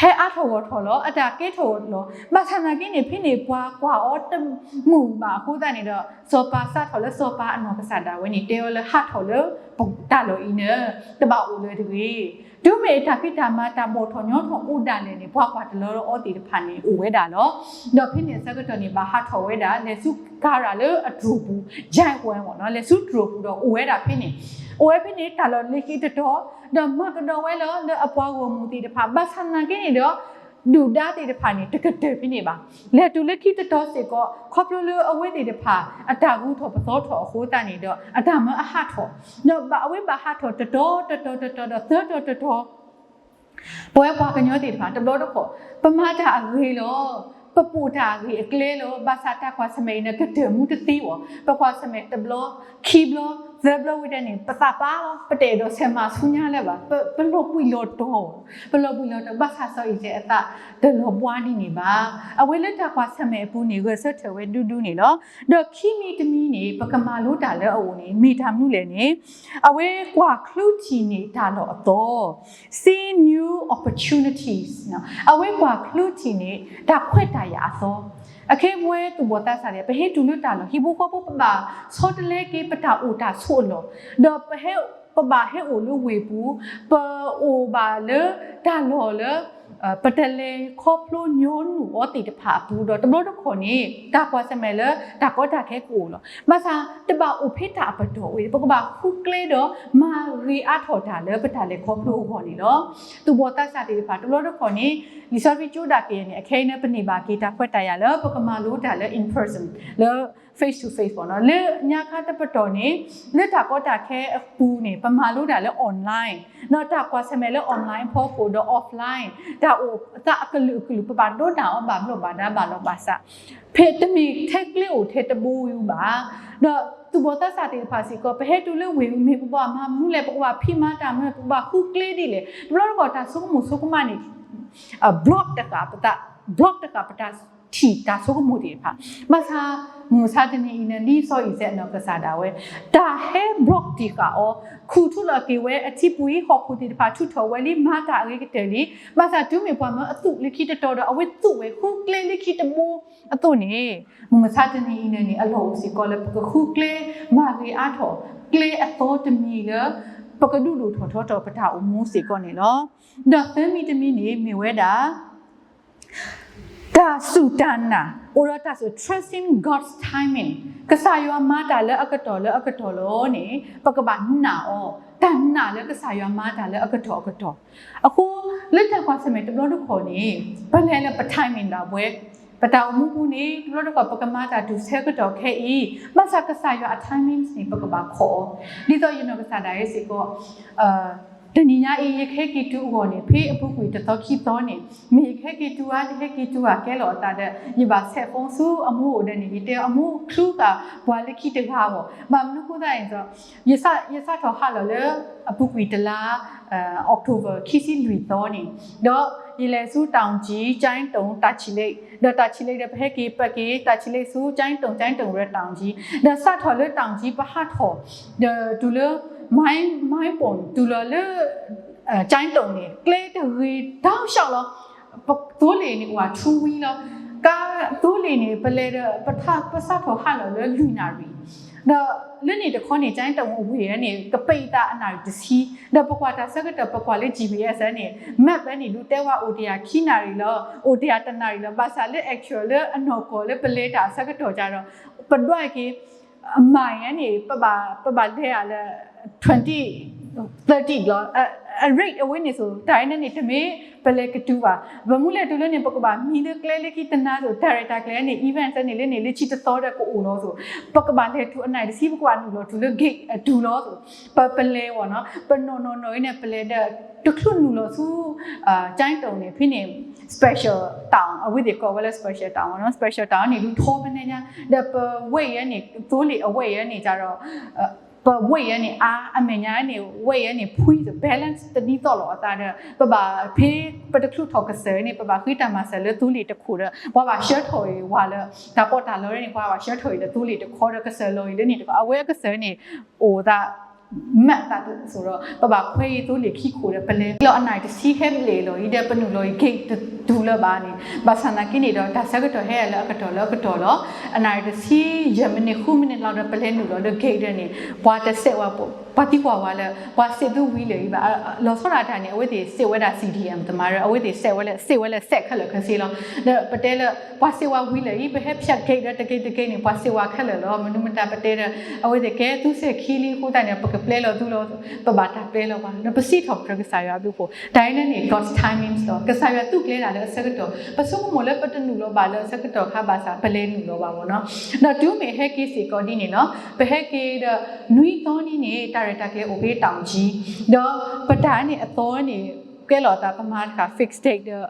ဟဲအါထီၣ်ဂီၢ်ထီၣ်လီၤ, အတၢ်ကဲထီၣ်လီၤ. ဘၣ်ဆၣ်သနာ်က့န့ၣ် ဖဲန့ၣ်ပှၤကွၢ်အီၤတမုာ်ဘၣ်အဃိသတးန့ၣ်ဒီး စီၤပၤစးထီၣ်လၢစီၤပၤအနီၢ်ကစၢ်ဒၣ်ဝဲန့ၣ် တဲအီၤလၢ ဟးထီၣ်လၢတၢ်လီၢ်အံၤန့ၣ် တဘၣ်အိၣ်လၢၤတဂ့ၤ. တုၤမ့ၢ်တၢ်ဖံးတၢ်မၤတၢ်ဘီၣ်ထီၣ်ညီထီၣ်အိၣ်ဒၣ်လဲာ်န့ၣ် ပှၤကွၢ်တလီၤလၢအီၤသ့ၣ်တဖၣ်န့ၣ် အိၣ်ဝဲဒၣ်လီၤ. ဒီးဖဲန့ၣ်အဆၢကတီၢ်န့ၣ် ဘၣ်ဟးထီၣ်ဝဲဒၣ် လဲၤဆူကၤရၤလၢအတြိာ်ပူၤ, ယဲၢ်ဝဲမ့ၢ်နီၤ လဲၤဆူတြိာ်ပူၤဒီးအိၣ်ဝဲဒၣ်ဖဲန့ၣ်, အိၣ်ဝဲဖဲန့ၣ် တၢ်လီၢ်လၢခံတတီၤ, ဒီးမၤကဒီးဝဲလၢ လၢအပှၤဂီၢ်မုၢ်သ့ၣ်တဖၣ် ဘၣ်ဆၣ်သနာ်က့န့ၣ်ဒီး ဒုၣ်ဒါသ့ၣ်တဖၣ်န့ၣ် တကတၢၢ်ဖဲန့ၣ်ဘၣ်. လဲၤတုၤလၢခံတတီၤစ့ၢ်ကီး ခီဖျိလၢအဝဲသ့ၣ်တဖၣ် အတၢ်ဂုၤထီၣ်ပသီထီၣ်အဃိသတးန့ၣ်ဒီး အတၢ်မၢအဟးထီၣ်, ဒီးဘၣ်အဝဲဘၣ်ဟးထီၣ်တတီၤတတီၤတတီၤဒီးသၢတီၤတတီၤ ပဝဲပှၤကညီသ့ၣ်တဖၣ် တဘျီတခီၣ် ပမၤတၢ်အဂ့ၤလီၤ, ပပိာ်တၢ်အဂ့ၤအကျဲလီၤ, ဘၣ်ဆၣ်တၢ်ကွၢ်ဆၢၣ်မဲာ်အံၤန့ၣ် ကတၢၢ်မူတသ့ဘၣ်, ပကွၢ်ဆၢၣ်မဲာ်တဘျီ, ခံဘျီ, သၢဘျီဝံၤဒီးန့ၣ် ပသးပာ်လီၤ, ပတအဲၣ်ဒိးဆဲးမၤဆူညါလၢၤဘၣ်, ပလီၤဘှံးလီၤတီၤ, ပလီၤဘှံးလီၤတီၤ, ဘၣ်ဆၣ်စီၤအံၤစဲးအသးတလီၤဘှါဒ်န့ၣ်ဘၣ်. အဝဲလၢတၢ်ကွၢ်ဆၢၣ်မဲာ်အပူၤန့ၣ် ဂဲၤဆၢထၢၣ်ဝဲဒူဒူန့ၣ်လီၤ. ဒီးခံမံၤတမံၤန့ၣ် ပကမၤလိတၢ်လၢအအိၣ်န့ၣ် မ့ၢ်တၢ်မနုၤလဲၣ်န့ၣ် အဝဲကွၢ်ချုးထံၣ်န့ၢ်တၢ်လီၢ်အသီ, see new opportunities, အဝဲကွၢ်ချုးထံၣ်န့ၢ် တၢ်ခွဲးတၢ်ယာ်အသီ, အခ့အပှၤသူၣ်ဘီၣ်သးစၢ်န့ၣ် ပဟဲတုၤလၢတၢ်လီၢ် ဟံၣ်ဖိဃီဖိ ပဘၣ်ဆီတလဲက့ၤ ပတၢ်အိၣ်တၢ်ဆိးအလီၢ်, ဒီးပဟဲ, ပဘၣ်ဟဲအိၣ်လၢဝ့ၢ်ပူၤ, ပအိၣ်ဘၣ်လၢတၢ်လီၢ်လၢ ပတလဲၤခီဖျိညီနုၢ်အီၤသ့ၣ်တဖၣ်အပူၤဒီး တဘျီတခီၣ်န့ၣ် တၢ်ကွၢ်ဆၢၣ်မဲာ်လၢတၢ်ကီတၢ်ခဲကအိၣ်လီၤ. ဘၣ်ဆၣ်တဘၣ်အိၣ်ဖဲတၢ်အပတီၢ်ဝဲ ပကဘၣ်ဃုကျဲဒီးမၤဂ့ၤအါထီၣ်တၢ်လၢပတၢ်လဲၤခီဖျိအဂီၢ်န့ၣ်လီၤ. သူၣ်ဘီၣ်သးစၢ်သ့ၣ်တဖၣ် တဘျီတခီၣ်န့ၣ် လံာ်စီဆှံကၠိဒၣ်က့ၤန့ၣ် အခဲအံၤန့ၣ် ပန့ၢ်ဘၣ်က့ၤတၢ်ခွဲးတၢ်ယာ်လၢ ပကမၤလိတၢ်လၢ in person လၢ face to face ဘၣ်နီၤ. လၢညါခါတပတီၢ်န့ၣ် လၢတၢ်ကီတၢ်ခဲအပူၤန့ၣ် ပမၤလိတၢ်လၢ online ဒီးတၢ်ကွၢ်ဆၢၣ်မဲာ်လၢ online ဖီခိၣ်ဒီး offline တၢ်အိၣ်သးအကလုာ်ကလုာ် ပဘၣ်ဒိနၢ်အီၤဘၣ်ဘျီၣ်ဘၣ်ဒါဘၣ်လီၤဘၣ်စး ဖဲတမ့ၢ်ထဲကျဲအိၣ်ထဲတဘိယူၢ်ဘၣ်. ဒီးသူၣ်ဘီၣ်သးစၢ်သ့ၣ်တဖၣ်စ့ၢ်ကီး ပဟဲတုၤလၢဝ့ၢ်အူမ့ၢ် ပဘၣ်မၤမနုၤလဲၣ် ပကဘၣ်ဖံးမၤတၢ်မနုၤလဲၣ် ပကဘၣ်ဃုကျဲဒ်လဲၣ် တဘျီတခီၣ်တၢ်ဆိကမိၣ်ဆိကမးန့ၣ် block တဃာ်ပသး block တဃာ်ပတၢ်ထံၣ်တၢ်ဆိကမိၣ်သ့ၣ်တဖၣ်. ဘၣ်ဆၣ် မုၢ်မဆါတနံၤအံၤန့ၣ် ဒ်စီၤအံၤစဲးအနီၢ်ကစၢ်ဒၣ်ဝဲ တၢ်ဟဲ block တံာ်ဃာ်အီၤ ခူၣ်ထူလီၤက့ၤဝဲအထံပူၤအံၤ ဟီၣ်ခိၣ်သ့ၣ်တဖၣ်ထုးထီၣ်ဝဲလံ မၤတၢ်အဂ့ၤကတၢၢ်လံ. ဘၣ်ဆၣ်တုၤမ့ၢ်ပှၤမၢအသူးလၢခံတတီၤဒီး အဝဲသူးဝဲဃုကျဲလၢခံတဘိအသိးန့ၣ် မုၢ်မဆါတနံၤအံၤန့ၣ်န့ၣ် အလီၢ်အိၣ်စ့ၢ်ကီးလၢပကဃုကျဲမၤဂ့ၤအါထီၣ် ကျဲအသီတမံၤလၢ ပကဒုးဒိၣ်ထီၣ်ထီထီၣ်ပတၢ်အိၣ်မူစ့ၢ်ကီးန့ၣ်လီၤ. ဒီးသၢမံၤတမံၤန့ၣ် မ့ၢ်ဝဲဒၣ် တၢ်စူၢ်တၢ်နာ်, အိၣ်ဒီးတၢ်စူၢ် trusting God's timing, ကစၢ်ယွၤမၤတၢ်လၢအကတီၢ်လၢအကတီၢ်လီၤန့ၣ် ပကဘၣ်နာ်အီၤ, တၢ်နာ်လၢကစၢ်ယွၤမၤတၢ်လၢအကတီၢ်အကတီၢ်. အဃိ လၢတၢ်ကွၢ်ဆၢၣ်မဲာ်တဘျီတခီၣ်န့ၣ် ပလဲၤလၢပ timing ဒၣ်ဝဲ, ပတၢ်အိၣ်မူပူၤန့ၣ် တဘျီတခီၣ်ပကမၤတၢ်တုၤဆၢကတီၢ်ခဲအံၤ, ဘၣ်ဆၣ်ကစၢ်ယွၤအ timings န့ၣ် ပကဘၣ်ခိးအီၤ. ဒ်သိးယနီၢ်ကစၢ်ဒၣ်အံၤစ့ၢ်ကီး တနံၤညါအံၤ ယကဟဲက့ၤတုၤအဂီၢ်န့ၣ် ဖဲအပူၤကွံာ်တသီခံသီန့ၣ် မ့ၢ်ယကဟဲက့ၤတုၤဧါ တဟဲက့ၤတုၤဧါ ကဲလီၤအသးဒီး ယဘၣ်ဆဲးဖီဆူအမိၢ်အိၣ်ဒီးန့ၣ် ယတဲအမိၢ်ချုသးပှၤလၢခံတဂၤဘၣ်. ဘၣ်မနုၤဃိသတးန့ၣ်ဒီး ယစးထီၣ်ဟးလီၤလၢအပူၤကွံာ်တလါ October ခံဆံလွံၢ်သီန့ၣ်, ဒီးယလဲၤဆူ တောင်ကြီး ကျိုင်းတုံ တာချီလိတ်, ဒီးတာချီလိတ်ဒီး ပဟဲက့ၤပက့ၤ တာချီလိတ်ဆူ ကျိုင်းတုံ ကျိုင်းတုံ ရယ် တောင်ကြီး, ဒီးစးထီၣ်လၢ တောင်ကြီး ပဟးထီၣ် ဒီးတုၤလၢ မိုင်း မိုင်းပုတ် တုၤလီၤလၢ ကျိုင်းတုံန့ၣ် ကျဲတဂ့ၤ တောက်လျှောက်လီၤ. သိလ့ၣ်န့ၣ် အိၣ်ဝဲ two wheel လီၤ. ကါ သိလ့ၣ်န့ၣ် ပလဲၤဒီး ပစးထီၣ်ဟးလီၤလၢလွံၢ်နၣ်ရံၣ် ဒီးလၢန့ၣ်တခီန့ၣ် ကျိုင်းတုံအဝ့ၢ်န့ၣ် ကပံးသးအနၣ်ရံၣ်တဆံ, ဒီးပကွၢ်တၢ်ဆၢကတီၢ် ပကွၢ်လၢ G P S န့ၣ် map န့ၣ် ဒုးတဲဝဲအိၣ်တ့ၢ်ခံနၣ်ရံၣ်လီၤ, အိၣ်တ့ၢ်တနၣ်ရံၣ်လီၤ. ဘၣ်ဆၣ်လၢ actual လၢအနီၢ်ကီၢ်လၢပလဲၤတၢ်ဆၢကတီၢ်ကဒီး ပဒွးက့ၤ မိုင်န့ၣ် ပဘၣ်လဲၤအါလၢ twenty thirty လီၤ. အ rate အဝဲန့ၣ်စိၤ တၢ်အံၤန့ၣ် တမ့ၢ်ပလဲၤကတုၤဘၣ်. ပမ့ၢ်လဲၤတုၤလၢန့ၣ် ပကဘၣ်မံလၢကျဲလၢခံတနါစိၤ တၢ်ရဲၣ်တၢ်ကျဲၤန့ၣ် event န့ၣ် လၢန့ၣ်လၢဆံတသီဒီးကအိၣ်လီၤစိၤ ပကဘၣ်လဲၤတုၤအနၣ်ရံၣ်တဆံ ပကဘၣ်နုာ်လီၤတုၤလၢ gate အတုၤလီၤစိၤ ပပလဲၤဝဲနီၤ. ပနီၢ်နီၢ်နီၢ်အံၤန့ၣ် ပလဲၤဒီး တချုးနုာ်လီၤဆူ ကျိုင်းတုံန့ၣ် ဖဲန့ၣ် special town အဝဲသ့ၣ်ကိးဝဲလၢ special town နီၤ. special town န့ၣ် ဒုးထီဖဲန့ၣ်ညါ ဒီးပဝ့ၢ်အံၤန့ၣ် သိလ့ၣ်အဝ့ၢ်အံၤန့ၣ်ကဒီး ပဝ့ၢ်အံၤန့ၣ် အါ အမဲာ်ညါန့ၣ် ဝ့ၢ်အံၤန့ၣ် ဖှံ balance တဒ်သိးလိာ်အသးဒီး ပဘၣ်ဖဲ ပတချုးထီၣ်ကစၢၢ်န့ၣ် ပဘၣ်ဃ့တၢ်မၤစၢၤလၢသိလ့ၣ်တခိၣ်ဒီး ပှၤဘၣ်ဆှၢထီၣ်အံၤဝဲလၢ တၢ်ပီးတၢ်လီန့ၣ် ပှၤဘၣ်ဆှၢထီၣ်အံၤဒီးသိလ့ၣ်တခီဒီး ကစၢၢ်လီၤအံၤလၢန့ၣ်တခီ အဝဲအကစၢၢ်န့ၣ် အိၣ်သး မးသးတစိၤဒီး ပဘၣ်ခွဲးအံၤသိလ့ၣ်ခံခိၣ်ဒီး ပလဲၤလီၤအနၣ်ရံၣ်တဆံ ဟဲဘျဲၣ်လီၤအံၤဒီး ပနုာ်လီၤအံၤ gate တတုၤလၢၤဘၣ်န့ၣ် ဘၣ်ဆၣ်သနာ်က့န့ၣ်ဒီး တၢ်ဆၢကတီၢ်ဟဲလၢအကတီၢ်လၢအကတီၢ်လီၤ. အနၣ်ရံၣ်တဆံ ယဲၢ်မံးနံး ဃုမံးနံးလီၤဒီး ပလဲၤနုာ်လီၤလၢ gate ဒၣ်န့ၣ် ပှၤတစဲးဝဲ ပှၤသံကွၢ်ဝဲလၢ ပှၤစဲးသုဝံၤလၢာ်အံၤဘၣ်. လီၤဆီဒၣ်တၢ်န့ၣ် အဝဲသ့ၣ်စဲးဝဲဒၣ် C D M သမားရၢ အဝဲသ့ၣ်စဲးဝဲလၢ စဲးဝဲလၢစဲးခဲလၢာ်ခဲဆ့လီၤ. ဒီးပတဲလၢ ပှၤစဲးဝဲဝံၤလၢာ်အံၤ ပဟဲဖျဲး gate ဒီးတဂ့ၤတဂ့ၤန့ၣ် ပှၤစဲးဝဲခဲလၢာ်လီၤ. မနုၤမတၤပတဲဒီး အဝဲသ့ၣ်ကဲသုစဲးခံလံအဃိသတးန့ၣ် ပကပျဲလီၤသုလီၤ, ပဘၣ်တၢ်ပျဲလီၤပှၤ ဒီးပစံးထီၣ်ပတြၢၤကစၢ်ယွၤအဘျုးအဖှိၣ်. တၢ်အံၤန့ၣ် God's timings လီၤ. ကစၢ်ယွၤသူၣ်ကျဲၤတၢ်လၢအဆၢကတီၢ်, ပဆိကမိၣ်လၢပတနုာ်လီၤဘၣ်လၢအဆၢကတီၢ်ခါဘၣ်ဆၣ် ပလဲၤနုာ်လီၤဘၣ်မ့ၢ်နီၤ. ဒီးတုၤမ့ၢ်ဟဲက့ၤစ့ၢ်ကီးဒ်န့ၣ်လီၤ. ပဟဲက့ၤဒီး နွံသီနံၤန့ၣ် တၢ်ရဲၣ်တၢ်ကျဲၤအိၣ်ဖဲ တောင်ကြီး, ဒီးပတၢ်န့ၣ်အသီန့ၣ် ကဲလီၤအသးပမၤတခါ fix date ဒီး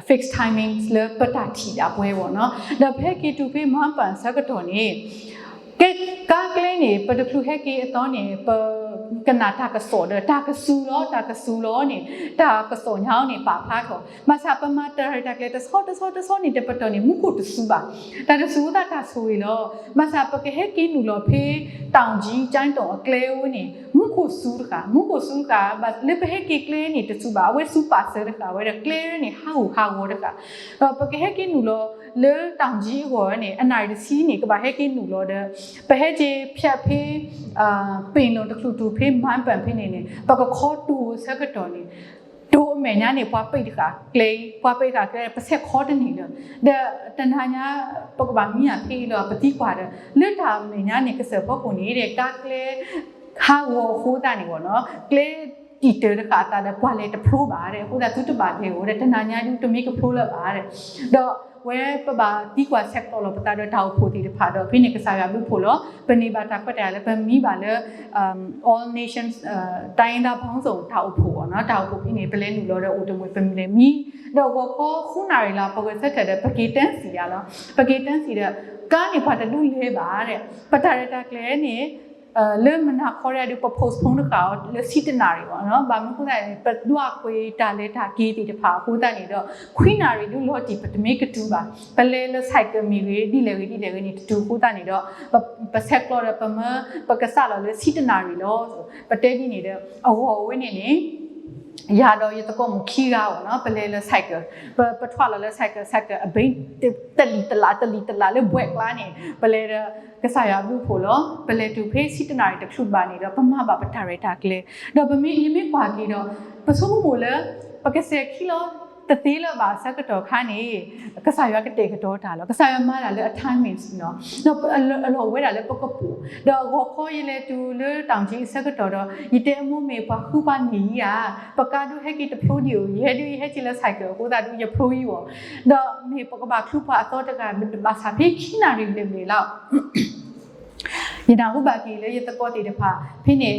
fix timings လၢပတၢ်ထံၣ်ဒၣ်ပှဲၤမ့ၢ်နီၤ. ဒီးပဟဲက့ၤတုၤဖဲ မၢပၢၣ် ဆၢကတီၢ်န့ၣ် ကဲ ကါကျဲန့ၣ် ပတချုးဟဲက့ၤအသီန့ၣ် ပကနၣ်တၢ်ကစီၣ်ဒီး တၢ်ကစူၤလီၤ တၢ်ကစူၤလီၤန့ၣ် တၢ်ကစီၣ်ညါန့ၣ် ပာ်ဖျါထီၣ်. ဘၣ်ဆၣ်ပမၤတၢ်ရဲၣ်တၢ်ကျဲၤတဆီတဆီတဆီန့ၣ် တပတီၢ်န့ၣ် မူခိၣ်တစူၤဘၣ်. တၢ်တစူၤအသးတၢ်ဆိၣ်ဂ့ၤလီၤ. ဘၣ်ဆၣ်ပကဟဲက့ၤနုာ်လီၤဖဲ တောင်ကြီး ကျိုင်းတုံအကျဲအံၤန့ၣ် မူခိၣ်စူၤတဃၣ်, မူခိၣ်စူၤတဃၣ် လၢပဟဲက့ၤကျဲန့ၣ်တစူၤဘၣ်, အဝဲစူၤပာ်စၢၤတဃၣ်ဝဲဒီး ကျဲန့ၣ် ဟးဂူာ်ဟးဂီၤတဃၣ်. ဒီးပကဟဲက့ၤနုာ်လီၤလၢ တောင်ကြီး အဂီၢ်န့ၣ် အနၣ်ရံၣ်တဆံန့ၣ် ကဘၣ်ဟဲက့ၤနုာ်လီၤဒီး ပဟဲက့ၤဖျဲးဖဲ ပ့ၣ်လိာ်တချုးတုၤဖဲ မၢပၢၣ် ဖဲန့ၣ်န့ၣ် ပကခီတိၤဆၢကတီၢ်န့ၣ် တိၤအမဲာ်ညါန့ၣ် ပှၤပံးတဃၣ်ကျဲအံၤ, ပှၤပံးတဃၣ်ကျဲ ပဆဲးခီတန့ၢ်လၢၤ. ဒီးတနၤညါ ပကဘၣ်မံအီၤဖဲအံၤလီၤ ပသံကွၢ်ဒီး လၢတၢ်မဲာ်ညါန့ၣ် ကစၢၢ်ဖီခိၣ်န့ၣ် ကါကျဲ ဟးဂီၤအဃိသတးန့ၣ်မ့ၢ်နီၤ ကျဲတံာ်တၢၤတဃၣ်အသးဒီး ပှၤလဲၤတဖျိဘၣ်ဒီး အဃိသတးသုတဘၣ်လဲၤဧိၤဒီး တနၤညါဒုးတမ့ၢ်ကဖျိလၢၤဘၣ်ဒီး ဒီးဝဲပဘၣ်သံကွၢ်ဆဲးကျိးလီၤပသးဒီးတၢ်အိၣ်ဖှိၣ်သ့ၣ်တဖၣ်ဒီး ဖဲန့ၣ်ကစၢ်ယွၤဘျုးဖှိၣ်လီၤ. ပန့ၢ်ဘၣ်တၢ်ခွဲးတၢ်ယာ်လၢပမံဘၣ်လၢ All Nations တိုင်းရင်းသားပေါင်းစုံ တၢ်အိၣ်ဖှိၣ်မ့ၢ်နီၤ တၢ်အိၣ်ဖှိၣ်ဖဲန့ၣ် ပလဲၤနုာ်လီၤဒီးအိၣ်တမှဲၤ ပမ့ၢ်လဲၤမံ ဒီးဂီၤခီဃုနၣ်ရံၣ်လီၤ ပဂဲၤဆၢထၢၣ်ဒီး ပက့ၤတၢ်စံၣ်ယါလီၤ. ပက့ၤတၢ်စံၣ်ဒီး ကါန့ၣ်ပှၤတဒုးလဲၤဘၣ်ဒီး ပတၢ်ရဲၣ်တၢ်ကျဲၤန့ၣ် လၢမုၢ်နၤခီဒၣ်ဒုး ပ postpone တဃၣ်အီၤလၢဆံတနၣ်ရံၣ်မ့ၢ်နီၤ ဘၣ်မနုၤအဃိသတးန့ၣ် ပဒွးကွံာ်တၢ်လဲၤတၢ်က့ၤသ့ၣ်တဖၣ်အဃိသတးန့ၣ်ဒီး ခွံနၣ်ရံၣ်ဒုးလီၤတံၢ် ပတမ့ၢ်ကတုၤဘၣ်. ပလဲၤလၢ cycle မ့ၢ်ဂ့ၤ ဒ်လဲၣ်ဂ့ၤဒ်လဲၣ်ဂ့ၤန့ၣ် တတုၤအဃိသတးန့ၣ်ဒီး ပဆဲးကျိးဒီးပမၢ ပကစးလီၤလၢဆံတနၣ်ရံၣ်လီၤ. ပတဲဒ်န့ၣ်ဒီး အဂီၢ်ဝဲန့ၣ်န့ၣ် ယၤဒီးယသကိးမုၣ်ခံဂၤအီၤနီၤ ပလဲၤလၢ cycle, ပ, ပထွးလီၤလၢ cycle, cycle အဘ့ၣ် တလံၤတလး တလံၤတလးလၢဘှဲးကျါန့ၣ် ပလဲၤဒီး ကစၢ်ယွၤအဘျုးအဖှိၣ်လီၤ. ပလဲၤတုၤဖဲဆံတနၣ်ရံၣ်တချုးဘၣ်န့ၣ်ဒီး ပမၤဘၣ်ပတၢ်ရဲၣ်တၢ်ကျဲၤ, ဒီးပမ့ၢ်, ယမ့ၢ်ကွၢ်က့ၤဒီး ပဆိကမိၣ်လၢ ပကစဲၤခံလီၤ တသ့လၢၤဘၣ်အဆၢကတီၢ်ခါန့ၣ် ကစၢ်ယွၤကတဲာ်ကတီၤတၢ်လီၤ. ကစၢ်ယွၤမၤတၢ်လၢအ timing နီၤ, ဒီးအလီၢ်ဝဲဒၣ်လၢပကပိာ်, ဒီးအဂီၤခီယလဲၤတုၤလၢ တောင်ကြီး အဆၢကတီၢ်ဒီး ယတဲအမိၢ်မ့ၢ်ပှၤဃုပှၤန့ၣ်ဧါ, ပကါဒုးဟဲက့ၤတဖျိဒံးဧိၤ, ယဲဒုးယဟဲက့ၤလၢ cycle အဃိသတးဒုးယဖျိအံၤအီၤ, ဒီးမ့ၢ်ပကဘၣ်ချုးပှၤအသီတဂၤ ဘၣ်ဆၣ်ဖဲခံနၣ်ရံၣ်ဘျဲၣ်ဘျဲၣ်လီၤ ယနၢ်ဟူဘၣ်က့ၤလၢယသကိးသ့ၣ်တဖၣ် ဖဲန့ၣ်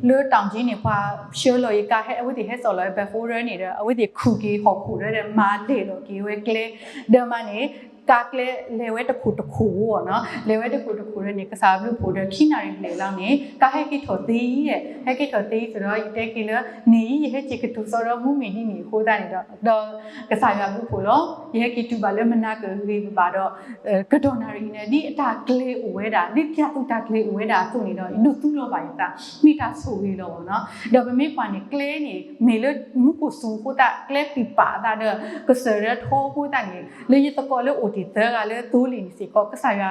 လၢ တောင်ကြီး န့ၣ် ပှၤဆှၢလီၤယကါ ဟဲ အဝဲသ့ၣ်ဟဲစိာ်လီၤ backhoe န့ၣ်ဒီး အဝဲသ့ၣ်ခူၣ်က့ၤဟီၣ်ခိၣ်ဒီး မၤလဲၤလီၤက့ၤဝဲကျဲ ဒီးမးန့ၣ် ကါကျဲလဲၤဝဲတခိၣ်တခိၣ်ဧိၤနီၤ, လဲၤဝဲတခိၣ်တခိၣ်ဒီးန့ၣ် ကစၢ်အဘျုးအဖှိၣ်ဒီး ခံနၣ်ရံၣ်ဘျဲၣ်လီၤန့ၣ် ကါဟဲက့ၤထီၣ်သ့ဧါ, ဟဲက့ၤထီၣ်သ့အံၤဒီး ယတဲက့ၤလၢ န့ၣ်အံၤ ယဟဲက့ၤကတိၤသီဒီးမူမ့ၢ်ဒ်န့ၣ်အဃိသတးန့ၣ်ဒီး ဒီးကစၢ်ယွၤအဘျုးအဖှိၣ်လီၤ. ယဟဲက့ၤတုၤဘၣ်လၢမနၤကဂ့ၤဘၣ်ဒီး ကတီၢ်နၣ်ရံၣ်န့ၣ် ဒ်အတၢ်ကျဲၤအိၣ်ဝဲဒၣ် ဒ်ပျၢ်သူၣ်တၢ်ကျဲၤအိၣ်ဝဲဒၣ်အသိးန့ၣ်ဒီး ယဒုးသူလီၤဘၣ်ယသး မ့ၢ်တၢ်ဆိၣ်ဂ့ၤလီၤဘၣ်နီၤ. ဒီးပမ့ၢ်ကွၢ်န့ၣ် ကျဲန့ၣ် မ့ၢ်လၢမူခိၣ်စူၤအဃိသတး ကျဲပံာ်ပာ်အသးဒီး ကစၢၢ်ဒီးထီအဃိသတးန့ၣ် လၢယသကိးလၢအိၣ်တ့ၢ်သၢဂၤလၢသိလ့ၣ်န့ၣ်စ့ၢ်ကီး ကစၢ်ယွ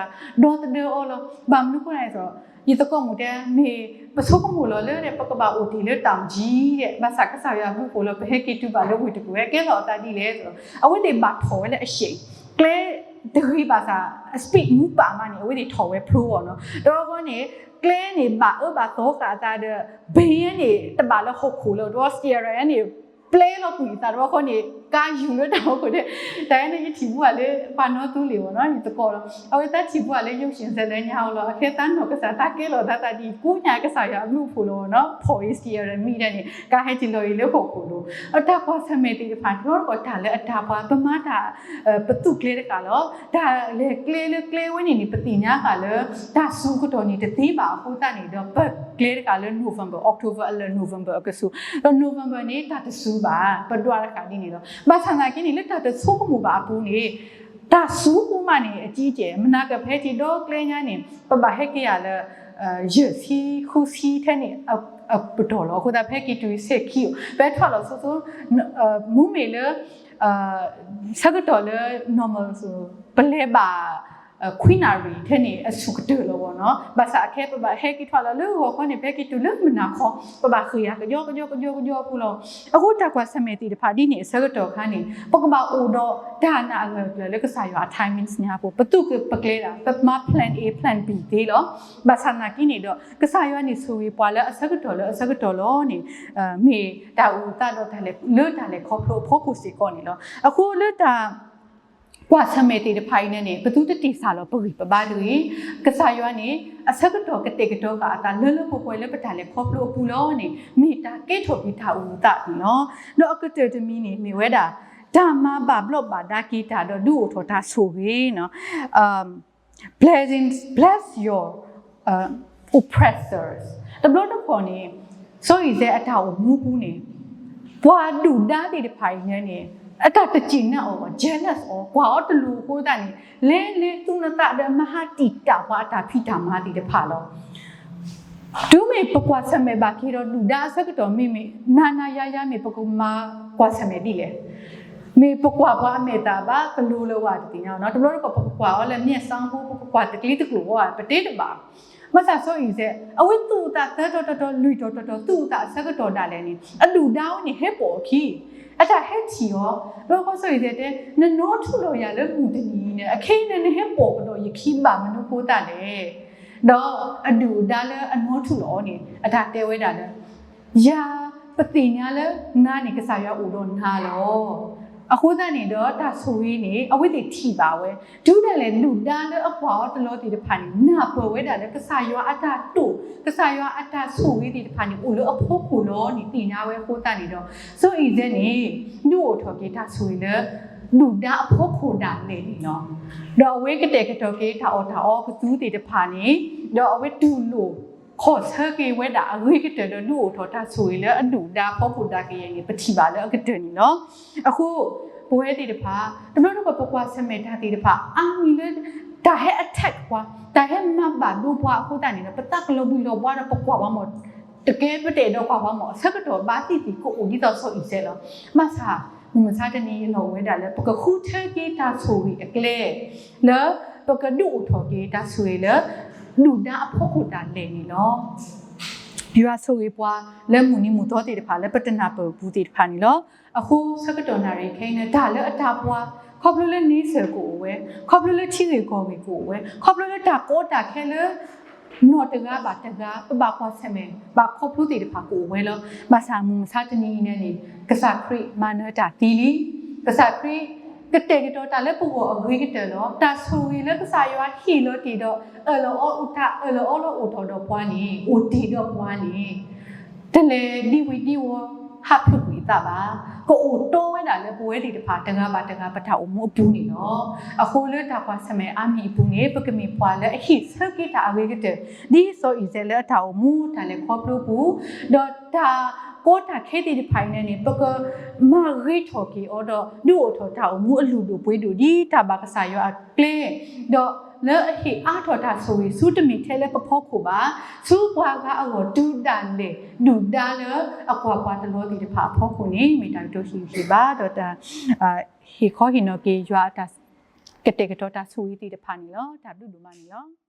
ၤဒီသဒၢအီၤလီၤ. ဘၣ်မနုၤအဃိလဲၣ်န့ၣ်ဒီး ယသကိးမုၣ်တဲ မ့ၢ်ပဆိကမိၣ်လီၤလၢ ပကဘၣ်အိၣ်တ့ၢ်လၢ တောင်ကြီး ဒီး ဘၣ်ဆၣ်ကစၢ်ယွၤအဘျုးအဖှိၣ်လီၤ ပဟဲက့ၤတုၤဘၣ်လၢဝ့ၢ်တကူၣ်ဝဲ ကဲလီၤအသးဒ်လဲၣ်န့ၣ်ဒီး အဝဲသ့ၣ်ဘၣ်ထီၣ်ဝဲလၢအရှ့ၣ် ကျဲတဂ့ၤဘၣ်ဆၣ် အ speed မူပာ်မးန့ၣ် အဝဲသ့ၣ်ထီၣ်ဝဲဖျိအီၤနီၤ. ဒီးအဃိန့ၣ် ကျဲန့ၣ် ဘၣ်အၢဘၣ်သီဃာ်အသးဒီး ဘ့ၣ်န့ၣ် တဘၣ်လၢဟီၣ်ခိၣ်လၢၤ ဒီး steering န့ၣ် ပျဲလီၤကွံာ်အသးဒီးအဃိန့ၣ် ကါယူၤလၢတၢ်ဟီၣ်ခိၣ်ဒဲး တၢ်အံၤန့ၣ် ယထံၣ်ဘူးဘၣ်လၢ ပှၤနီၢ်သူလ့ၣ်အီၤနီၤ ယသကိးလီၤ. အဝဲသ့ၣ်ထံၣ်ဘူးဘၣ်လၢ ရုပ်ရှင် ဇာတ်လမ်း ညါအီၤလီၤ. အခဲသးနီၢ်ကစၢ်သးကဲလီၤသးသးဒ်အံၤ ကိးညါကစၢ်ယွၤအဘျုးအဖှိၣ်လီၤနီၤ ဖီၣ်အံၤ steering မံဒဲးန့ၣ် ကါဟဲက့ၤလီၤအံၤလၢဟီၣ်ခိၣ်လီၤ. အတၢ်ကွၢ်ဆၢၣ်မဲာ်သ့ၣ်တဖၣ် တဘျီတခီၣ်တၢ်လၢအတၢ်ပှၤ ပမၤတၢ် ပသူၣ်ကျဲတဃာ်လီၤ. တၢ်လဲၤကျဲလၢကျဲဝဲန့ၣ်န့ၣ် ပသ့ၣ်ညါဃာ်လၢ တၢ်စူၤကတီၢ်န့ၣ်တသ့ဘၣ်အဃိသတးန့ၣ်ဒီး ပကျဲတဃာ်လၢ November, October အလၢာ် November အကဆူး ဒီး November န့ၣ် တၢ်တစူၤဘၣ် ပဒွးတဃာ်ဒ်န့ၣ်လီၤ. ဘၣ်ဆၣ်သနာ်က့န့ၣ် လၢတၢ်တဆိကမိၣ်ဘၣ်အပူၤန့ၣ် တၢ်စူၤကမၣ်န့ၣ် အကံကဲး မနၤကဖဲက့ၤဒီကျဲညါန့ၣ် ပဘၣ်ဟဲက့ၤယၤလၢ ယဲၢ်ဆံ ဃုဆံထဲန့ၣ် အပတီၢ်လီၤ. အဃိသတး ပဟဲက့ၤတုၤဆဲးခံ ပဟဲထီၣ်လီၤဆိဆိ မူမ့ၢ်လၢ ဆၢကတီၢ်လၢ normal စ့ၢ် ပလဲၤဘၣ် ခွံနၣ်ရံၣ်ထဲန့ၣ် အဆူၣ်ကတၢၢ်လီၤဘၣ်နီၤ. ဘၣ်ဆၣ်အခဲပဘၣ်ဟဲက့ၤထီၣ်လီၤလၢဂီၤခီန့ၣ် ပဟဲက့ၤတုၤလၢမုၢ်နၤခီ ပဘၣ်ဃ့ၢ်ယၤကယီကယီကယီကယီအပူၤလီၤ. အဃိတၢ်ကွၢ်ဆၢၣ်မဲာ်သ့ၣ်တဖၣ်ဒ်န့ၣ်အဆၢကတီၢ်အခါန့ၣ် ပကဘၣ်အိၣ်ဒီးတၢ်နာ်အဂၢၢ်အကျၢၤလၢကစၢ်ယွၤအ timings ညါအပူၤ ပသူၣ်က့ၤပကျဲဒၣ် ပမၤ plan A plan B သ့လီၤ. ဘၣ်ဆၣ်သနာ်က့န့ၣ်ဒီး ကစၢ်ယွၤန့ၣ်ဆိၣ်ဂ့ၤပှၤလၢအဆၢကတီၢ်လၢအဆၢကတီၢ်လီၤန့ၣ် မ့ၢ်တၢ်အိၣ်သးဒီးတၢ်လဲၤ လၢတၢ်လဲၤခီဖျိအဖီခိၣ်စ့ၢ်ကီးန့ၣ်လီၤ. အဃိလၢတၢ် ကွၢ်ဆၢၣ်မဲာ်သ့ၣ်တဖၣ်အံၤန့ၣ်န့ၣ် ပသုတတ့ၢ်ဆၢလီၤပဂံၢ်ပဘါတဂ့ၤ. ကစၢ်ယွၤန့ၣ် အဆၢကတီၢ်ကတဲာ်ကတီၤဃာ်အသးလၢလၢပှဲၤပှဲၤလၢပတၢ်လဲၤခီဖျိအပူၤလီၤန့ၣ် မ့ၢ်တၢ်ကဲထီၣ်က့ၤတၢ်အိၣ်အသးန့ၣ်လီၤ. ဒီးအကတၢၢ်တမံၤန့ၣ် မ့ၢ်ဝဲဒၣ် တၢ်မၤဘၣ်ဘျီးဘၣ်ဒါက့ၤတၢ်ဒီးဒုးအိၣ်ထီၣ်တၢ်ဆိၣ်ဂ့ၤန့ၣ် Blessings, bless your oppressors. တဘျီတခီၣ်န့ၣ် စီၤအံၤစဲးအတၢ်အိၣ်မူပူၤန့ၣ် ပှၤဒုၣ်ဒါသ့ၣ်တဖၣ်အံၤန့ၣ်န့ၣ် အတၢ်တစံးနၢအီၤ jealous အီၤ ကွၢ်အီၤတလိၤအဃိသတးန့ၣ် လဲၤလဲၤသူၣ်နသးဒီးမၤဟးတံာ်တာ်ပှၤအတၢ်ဖံးတၢ်မၤသ့ၣ်တဖၣ်လီၤ. တုၤမ့ၢ်ပကွၢ်ဆၢၣ်မဲာ်ဘၣ်က့ၤဒီးဒုၣ်ဒါအဆၢကတီၢ်မ့မ့ၢ် နၤနၤယၤယၤမ့ၢ်ပကမၤကွၢ်ဆၢၣ်မဲာ်ဒ်လဲၣ်. မ့ၢ်ပကွၢ်ပှၤအမဲာ်သၣ်ဘၣ်ကလိၤလၢၤဝဲတသ့ၣ်ညါနီၤ တဘျီတခီၣ်ပကကွၢ်အီၤလၢမျက်စိဖိ ပကကွၢ်တကျ့တကျိာ်အီၤ ပတဲတဘၣ် ဘၣ်ဆၣ်စီၤအံၤစဲး အဝဲသူၣ်အသးသၢတီၤတတီၤ လွံၢ်တီၤတတီၤ သူၣ်အသးအဆၢကတီၢ်ဒၣ်လဲာ်န့ၣ် အဒုၣ်ဒါဝဲန့ၣ်ဟဲပိာ်အခံ အတၢ်ဟဲထံၣ်အီၤ ဘျီဃီစီၤအံၤစဲးတဲ နနီထူလီၤယၤလၢမုၢ်တနံၤအံၤန့ၣ် အခဲအံၤန့ၣ် နဟဲပိာ်ကဒီးယခံဘၣ်မနုၤဃိသတးလဲၣ်. ဒီးအဒုၣ်အဒါလၢအနီထူလီၤအီၤန့ၣ် အတၢ်တဲဝဲဒၣ်လၢ ယၤ ပသ့ၣ်ညါလၢနၤန့ၣ် ကစၢ်ယွၤအိၣ်ဒီးနၤလီၤ. အဃိသတးန့ၣ်ဒီး တၢ်ဆိၣ်ဂ့ၤန့ၣ် အဝဲသ့ၣ်ထံၣ်ဘၣ်ဝဲ တုၤဒၣ်လဲာ်ဒုၣ်ဒါလၢအကွၢ်အီၤတလီၤသ့ၣ်တဖၣ်န့ၣ် နၢ်ပၢၢ်ဝဲဒၣ်လၢကစၢ်ယွၤအတၢ်တိာ် ကစၢ်ယွၤအတၢ်ဆိၣ်ဂ့ၤသ့ၣ်တဖၣ်န့ၣ် အိၣ်လၢအဖီခိၣ်လီၤန့ၣ် သ့ၣ်ညါဝဲအဃိသတးန့ၣ်ဒီး စီၤအံၤစဲးန့ၣ် ဒုးအိၣ်ထီၣ်က့ၤတၢ်ဆိၣ်ဂ့ၤလၢ ဒုၣ်ဒါအဖီခိၣ်ဒၣ်လဲာ်န့ၣ်လီၤ. ဒီးအဝဲကတဲာ်ကတီၤက့ၤတၢ်အီၣ်တၢ်အီပသူသ့ၣ်တဖၣ်န့ၣ် ဒီးအဝဲတူၢ်လိာ် ခီၣ်ဆၢက့ၤဝဲဒၣ်အဂ့ၤကတၢၢ်ဒီးဒုးအိၣ်ထီၣ်တၢ်ဆိၣ်ဂ့ၤလၢအဒုၣ်ဒါဖီခိၣ်ဒၣ်ကယဲၢ်န့ၣ် ပထံၣ်ဘၣ်လၢအကတၢၢ်န့ၣ်လီၤ. အဃိ ပဝဲသ့ၣ်တဖၣ် တဘျီတခီၣ်ပကွၢ်ဆၢၣ်မဲာ်တၢ်သ့ၣ်တဖၣ် အါမံၤလၢ တၢ်ဟဲ attack ပှၤ တၢ်ဟဲမၤဘၣ်ဒိပှၤအဃိသတးန့ၣ်ဒီး ပသးကလီၤဘှံးလီၤဘှါဒီးပကွၢ်ပှၤမီၢ် တကဲပတအဲၣ်ဒိးကွၢ်ပှၤမ့ၢ် အဆၢကတီၢ်ဘၣ်သံၣ်သံၣ်ကအိၣ်ဒ်သိးစီၤအံၤစဲးလီၤ. ဘၣ်ဆၣ် မုၢ်မဆါတနံၤအံၤလီၤအိၣ်ဝဲဒၣ်လၢ ပကဃုထၢက့ၤတၢ်ဆိၣ်ဂ့ၤအကျဲ လၢပကဒုးအိၣ်ထီၣ်က့ၤတၢ်ဆိၣ်ဂ့ၤလၢ ဒုၣ်ဒါအဖီခိၣ်ဒၣ်လဲာ်န့ၣ်လီၤ. ယွၤဆိၣ်ဂ့ၤပှၤလၢမုၢ်နံၤမုၢ်သီသ့ၣ်တဖၣ်လၢပတနၢ်ပၢၢ်အပူၤသ့ၣ်တဖၣ်န့ၣ်လီၤ. အဃိဆၢကတီၢ်နၣ်ရံၣ်ခဲအံၤန့ၣ် တၢ်လၢအတၢ်ပှၤ ခီဖျိလၢန့ဆၢၣ်ကအိၣ်ဝဲ, ခီဖျိလၢထံဂ့ၢ်ကီၢ်ဂ့ၢ်ကအိၣ်ဝဲ, ခီဖျိလၢတၢ်ကီတၢ်ခဲလၢ နီၢ်တဂၤဘၣ်တဂၤ ပဘၣ်ကွၢ်ဆၢၣ်မဲာ် ဘၣ်ခီဖျိသ့ၣ်တဖၣ်ကအိၣ်ဝဲလီၤ. ဘၣ်ဆၣ်မုၢ်မဆါတနံၤအံၤန့ၣ်န့ၣ် ကစၢ်ခရံာ်မၤနၢၤတၢ်သံလံ. ကစၢ်ခရံာ် ကတဲာ်ကတီၤတၢ်လၢပဂီၢ်အဂ့ၤကတၢၢ်လီၤ. တၢ်ဆိၣ်ဂ့ၤလၢကစၢ်ယွၤဟ့ၣ်လီၤတ့ၢ်ဒီး အၢၣ်လီၤအီလီၤအိၣ်ထီၣ်ဒီးပှၤန့ၣ် အိၣ်တ့ၢ်ဒီးပှၤန့ၣ် တလဲၤဒံဝံၤဒံဝီ ဟးဖျိးကွံာ်အသးဘၣ်. ကအိၣ်တီဝဲဒၣ်လၢပဝဲသ့ၣ်တဖၣ်တဂၤဘၣ်တဂၤပတၢ်အိၣ်မူအပူၤန့ၣ်လီၤ. အဃိလၢတၢ်ကွၢ်ဆၢၣ်မဲာ်အါမံၤအပူၤန့ၣ် ပကမ့ၢ်ပှၤလၢအဟ့ၣ်ဆၢက့ၤတၢ်အဂ့ၤကတၢၢ် ဒ်စီၤအံၤစဲးလၢအတၢ်အိၣ်မူတၢ်လဲၤခီဖျိအပူၤ, ဒီးတၢ်ကီတၢ်ခဲသ့ၣ်တဖၣ်အံၤန့ၣ်န့ၣ် ပကမၤဂ့ၤထီၣ်က့ၤအီၤဒီး ဒုးအိၣ်ထီၣ်တၢ်အိၣ်မူအလုၢ်ဒိၣ်ပှ့ၤဒိၣ်ဒ်တၢ်ဘၣ်ကစၢ်ယွၤအကျဲ ဒီးလၢအဟ့ၣ်အါထီၣ်တၢ်ဆိၣ်ဂ့ၤဆူတမ့ၢ်ထဲလၢပဖီခိၣ်ဘၣ်, ဆူပှၤဂၤအဂီၢ်တုၤဒၣ်လဲာ် ဒုၣ်ဒါလၢအကွၢ်ပှၤတလီၤသ့ၣ်တဖၣ်အဖီခိၣ်န့ၣ် မ့ၢ်တၢ်ကတိၤဟ့ၣ်ဂံၢ်ဟ့ၣ်ဘါ ဒီးတၢ် ဟ့ၣ်ခီဟ့ၣ်နီၤက့ၤယွၤအတၢ်ကတဲာ်ကတီၤတၢ်ဆိၣ်ဂ့ၤသ့ၣ်တဖၣ်န့ၣ်လီၤ. တၢ်ဘျုးဒိၣ်မးန့ၣ်လီၤ.